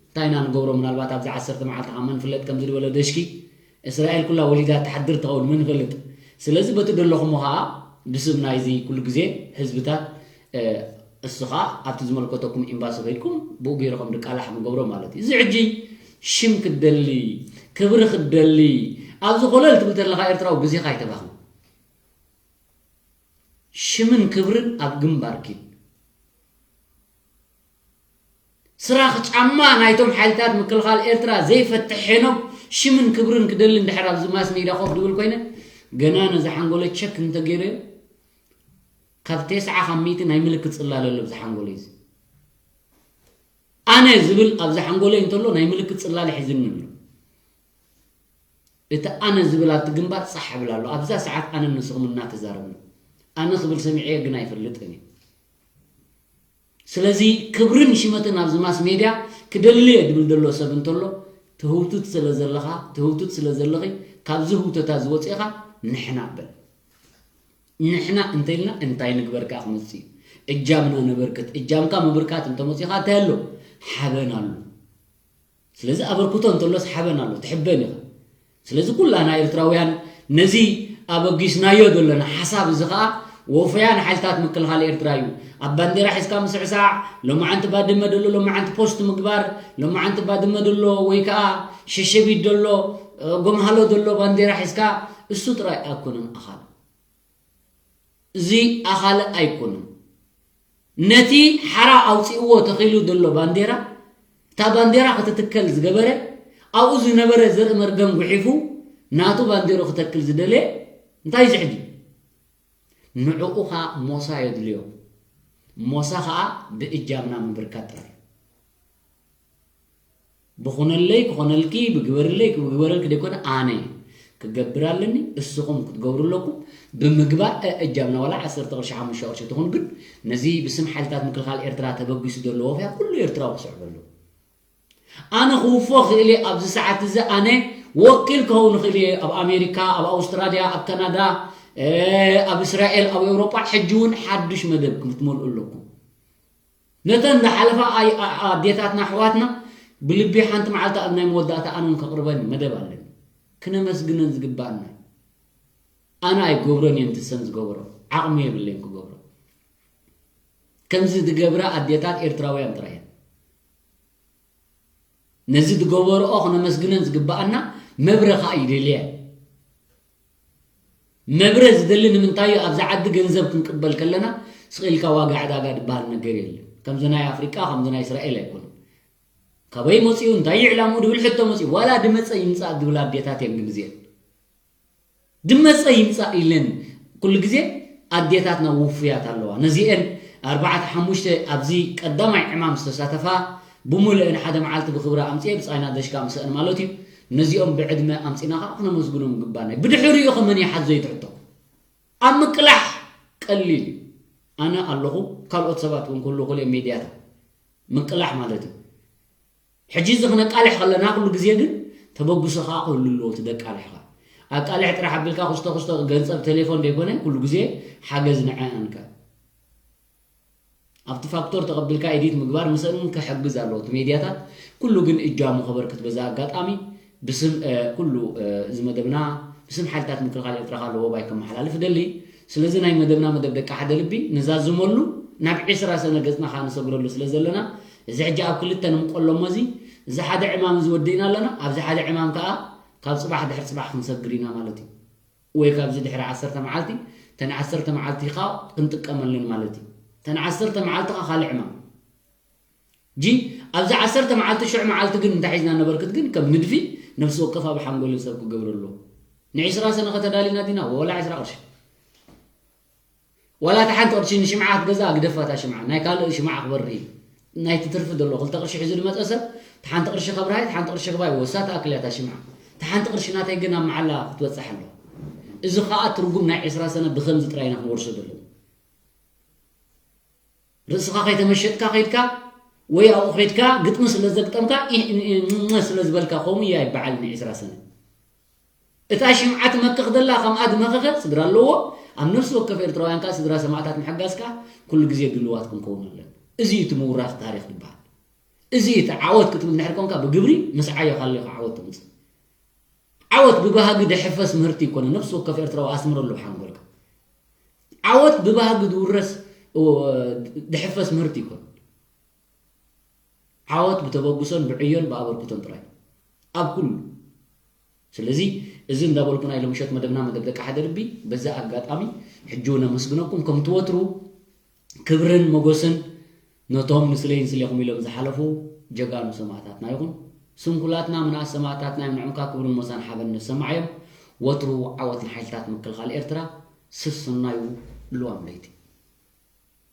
እንታይ ኢና ንገብሮ ምናልባት ኣብዚ ዓሰርተ መዓልቲ ካብ መን ፍለጥ ከምዚ ዝበለ ደሽኪ እስራኤል ኩላ ወሊዳ ትሓድር ትኸውን መን ይፈልጥ። ስለዚ በቲ ደለኹሞ ከዓ ብስም ናይዚ ኩሉ ግዜ ህዝብታት እሱ ከዓ ኣብቲ ዝመልከተኩም ኤምባሲ ከይድኩም ብኡ ገይርኹም ድቃላሕ ንገብሮ ማለት እዩ። እዚ ሕጂ ሽም ክትደሊ ክብሪ ክትደሊ ኣብዚ ኮለል ትብል ተለካ ኤርትራዊ ግዜካ ኣይተባኽን። ሽምን ክብርን ኣብ ግንባር ኪድ። ስራኽ ጫማ ናይቶም ሓይልታት ምክልኻል ኤርትራ ዘይፈትሕ ሄኖክ ሽምን ክብርን ክደሊ እንድሕር ኣብዚ ማስ ሜድያ ኮፍ ድብል ኮይነ ገና ነዚ ሓንጎለ ቸክ እንተገይረዮ ካብ ተስዓ ካብ ሚእቲ ናይ ምልክት ጽላለ ኣሎ ብዚ ሓንጎለ እዚ ኣነ ዝብል ኣብዚ ሓንጎለ እንተሎ ናይ ምልክት ጽላለ ሒዝኒ ኣሎ። እቲ ኣነ ዝብል ኣብቲ ግንባር ጻሕ ይብል ኣሎ ኣብዛ ሰዓት ኣነ ንስኹም እናተዛረብና ኣነ ክብል ሰሚዐዮ ግን ኣይፈልጥን እዩ። ስለዚ ክብርን ሽመትን ኣብዚ ማስ ሜድያ ክደልየ ድብል ዘሎ ሰብ እንተሎ ትህውትት ስለ ዘለኻ ትህውትት ስለ ዘለኺ ካብዚ ህውተታ ዝወፅእኻ ንሕና በል ንሕና እንተኢልና እንታይ ንግበር ከዓ ክመፅእ እዩ። እጃምና ነበርክት እጃምካ ምብርካት እንተመፅእኻ እንታይ ኣሎ ሓበን ኣሎ። ስለዚ ኣበርክቶ እንተሎስ ሓበን ኣሎ ትሕበን ኢኻ። ስለዚ ኩላና ኤርትራውያን ነዚ ኣበጊስናዮ ዘለና ሓሳብ እዚ ከዓ ወፈያ ንሓይልታት ምክልኻል ኤርትራ እዩ። ኣብ ባንዴራ ሒዝካ ምስዕሳዕ፣ ሎማዓንቲ ባድመ ደሎ ሎማዓንቲ ፖስት ምግባር፣ ሎማዓንቲ ባድመ ደሎ ወይ ከዓ ሸሸቢት ደሎ ጎምሃሎ ደሎ ባንዴራ ሒዝካ እሱ ጥራይ ኣይኮነን ኣኻል እዚ ኣኻለ ኣይኮነን። ነቲ ሓራ ኣውፂእዎ ተኺሉ ዘሎ ባንዴራ እታ ባንዴራ ክትትከል ዝገበረ ኣብኡ ዝነበረ ዘርኢ መርገም ጉሒፉ ናቱ ባንዴሩ ክተክል ዝደለየ እንታይ ዝሕጂ ንዕኡ ኸዓ ሞሳ የድልዮ ሞሳ ኸዓ ብእጃምና ምብርካት ጥራይ ብኹነለይ ክኾነልኪ ብግበርለይ ክግበረልኪ ደይኮነ ኣነ ክገብር ኣለኒ እስኹም ክትገብሩ ኣለኩም ብምግባር እእጃምና ዋላ ዓሰርተ ቅርሺ ሓሙሽተ ቅርሺ ትኹን ግን ነዚ ብስም ሓይልታት ምክልኻል ኤርትራ ተበጊሱ ዘሎ ወፍያ ኩሉ ኤርትራዊ ክስዕበሉ ኣነ ክውፎ ክእል እየ ኣብዚ ሰዓት እዚ ኣነ ወኪል ክኸውን ክእል እየ ኣብ ኣሜሪካ ኣብ ኣውስትራልያ ኣብ ካናዳ ኣብ እስራኤል ኣብ ኤውሮጳ ሕጂ እውን ሓዱሽ መደብ ክትመልኡ ኣለኩም ነተን ዝሓለፋ ኣዴታትና ኣሕዋትና ብልቢ ሓንቲ መዓልቲ ኣብ ናይ መወዳእታ ኣነውን ከቕርበን መደብ ኣለኒ ክነመስግነን ዝግባኣና ኣነ ኣይገብሮን እየ ንትሰን ዝገብሮ ዓቕሚ የብለይን ክገብሮ ከምዚ ዝገብራ ኣዴታት ኤርትራውያን ጥራይ እየን ነዚ ዝገበርኦ ክነመስግነን ዝግባኣና መብረ ከዓ ይደልየ መብረ ዝደሊ ንምንታይ እዩ ኣብዚ ዓዲ ገንዘብ ክንቅበል ከለና ስቕ ኢልካ ዋጋ ዕዳጋ ዝበሃል ነገር የለን ከምዚ ናይ ኣፍሪቃ ከምዚ ናይ እስራኤል ኣይኮነን ካበይ መፅኡ እንታይ ይዕላምኡ ድብል ሕቶ መፅኡ ዋላ ድመፀ ይምፃእ ድብል ኣዴታት እየን ግን እዚአን ድመፀ ይምፃእ ኢለን ኩሉ ግዜ ኣዴታትና ውፉያት ኣለዋ ነዚአን ኣርባዕተ ሓሙሽተ ኣብዚ ቀዳማይ ዕማም ዝተሳተፋ ብምሉአን ሓደ መዓልቲ ብክብሪ ኣምፅኤ ብፃይና ደሽካ ምሰአን ማለት እዩ ነዚኦም ብዕድመ ኣምፂና ከዓ ክነመስግኖም ግባና እዩ ብድሕሪኡ ከመን ይሓዞ ይትሕቶ ኣብ ምቅላሕ ቀሊል እዩ ኣነ ኣለኹ ካልኦት ሰባት እውን ክህሉ ክእል እዮም ሜድያታት ምቅላሕ ማለት እዩ ሕጂ እዚ ክነቃልሕ ከለና ኩሉ ግዜ ግን ተበግሶ ከዓ ክህሉ ኣለዎ እቲ ደቃልሕካ ኣቃልሕ ጥራሕ ኣቢልካ ክስቶ ክስቶ ገንፀብ ቴሌፎን ዘይኮነ ኩሉ ግዜ ሓገዝ ንዐአንከ ኣብቲ ፋክቶር ተቐቢልካ ኤዲት ምግባር ምስእን ክሕግዝ ኣለዎ እቲ ሜድያታት ኩሉ ግን እጃሙ ከበርክት በዛ ኣጋጣሚ ብስም ኩሉ እዚ መደብና ብስም ሓይልታት ምክልኻል ኤርትራ ካለ ወባይ ከመሓላልፍ እደሊ ስለዚ ናይ መደብና መደብ ደቂ ሓደ ልቢ ንዛዝመሉ ናብ ዒስራ ሰነ ገጽና ከዓ ንሰግረሉ ስለ ዘለና እዚ ሕጂ ኣብ ክልተ ንምቆሎሞ እዚ እዚ ሓደ ዕማም እዚ ወዲእና ኣለና ኣብዚ ሓደ ዕማም ከዓ ካብ ፅባሕ ድሕር ፅባሕ ክንሰግር ኢና ማለት እዩ ወይ ካብዚ ድሕሪ ዓሰርተ መዓልቲ ተን ዓሰርተ መዓልቲ ከዓ ክንጥቀመለን ማለት እዩ ተን ዓሰርተ መዓልቲ ከዓ ካልእ ዕማም ጂ ኣብዚ ዓሰርተ መዓልቲ ሽዑ መዓልቲ ግን እንታይ ሒዝና ነበርክት ግን ከም ንድፊ ነፍሲ ወከፍ ኣብ ሓንጎልን ሰብ ክገብረሉ ንዒስራ ሰነ ከተዳሊና ዲና ወላ ዒስራ ቅርሺ ዋላ እታ ሓንቲ ቅርሺ ንሽምዓ ክትገዛ ግደፋታ ሽምዓ ናይ ካልእ ሽምዓ ክበርህ እዩ ናይቲ ትርፊ ዘሎ ክልተ ቅርሺ ሒዙ ዝመፀ ሰብ፣ እቲ ሓንቲ ቅርሺ ከብርሃይ፣ እቲ ሓንቲ ቅርሺ ክባይ ወሳ ትኣክል እያ እታ ሽምዓ። እቲ ሓንቲ ቅርሺ ናተይ ግን ኣብ መዓላ ክትበፅሕ ኣለዋ። እዚ ከዓ ትርጉም ናይ ዕስራ ሰነ ብኸምዚ ጥራይ ኢና ክንወርሶ ዘለና። ርእስኻ ከይተመሸጥካ ከይድካ ወይ ኣብኡ ከይድካ ግጥሚ ስለ ዘግጠምካ፣ ኢህ፣ ኢህ፣ ኢህ፣ ስለ ዝበልካ ከምኡ እያ ይበዓል ንዕስራ ሰነ። እታ ሽምዓ ትመክኽ ዘላ ከምኣ ዝመኸኸ ስድራ ኣለዎ። ኣብ ነፍሲ ወከፍ ኤርትራውያን ከኣ ስድራ ሰማእታት ምሕጋዝ ከኣ ኩሉ ግዜ ድልዋት ክንከውን ኣለና። እዚ እዩ እቲ ምውራስ ታሪኽ ዝበሃል። እዚ እዩ እቲ ዓወት ክትብል እንድሕር ኮንካ ብግብሪ ምስዓዮ ካለኻ ዓወት ተምጽእ። ዓወት ብባህጊ ድሕፈስ ምህርቲ ይኮነ። ነፍሲ ወከፍ ኤርትራዊ ኣስምረሉ ሓንጎልካ። ዓወት ብባህጊ ዝውረስ፣ ኦ፣ ድሕፈስ ምህርቲ ይኮነ። ዓወት ብተበግሶን ብዕዮን ብኣበርክቶን ጥራይ ኣብ ኩሉ። ስለዚ እዚ እንዳበልኩ ናይ ሎምሸት መደብና መደብ ደቂ ሓደ ልቢ በዚ ኣጋጣሚ ሕጂ እውን ኣመስግነኩም። ከምቲ ወትሩ ክብርን ሞገስን ነቶም ንስለይ ንስሌኹም ኢሎም ዝሓለፉ ጀጋኑ ሰማእታትና ይኹን። ስንኩላትና ምንኣስ ሰማእታትና እዮም። ንዕምካ ክብርን ሞሳን ሓበን ነሰማዓዮም። ወትሩ ዓወት ንሓይልታት ምክልኻል ኤርትራ። ስስናዩ ልዋም ለይቲ።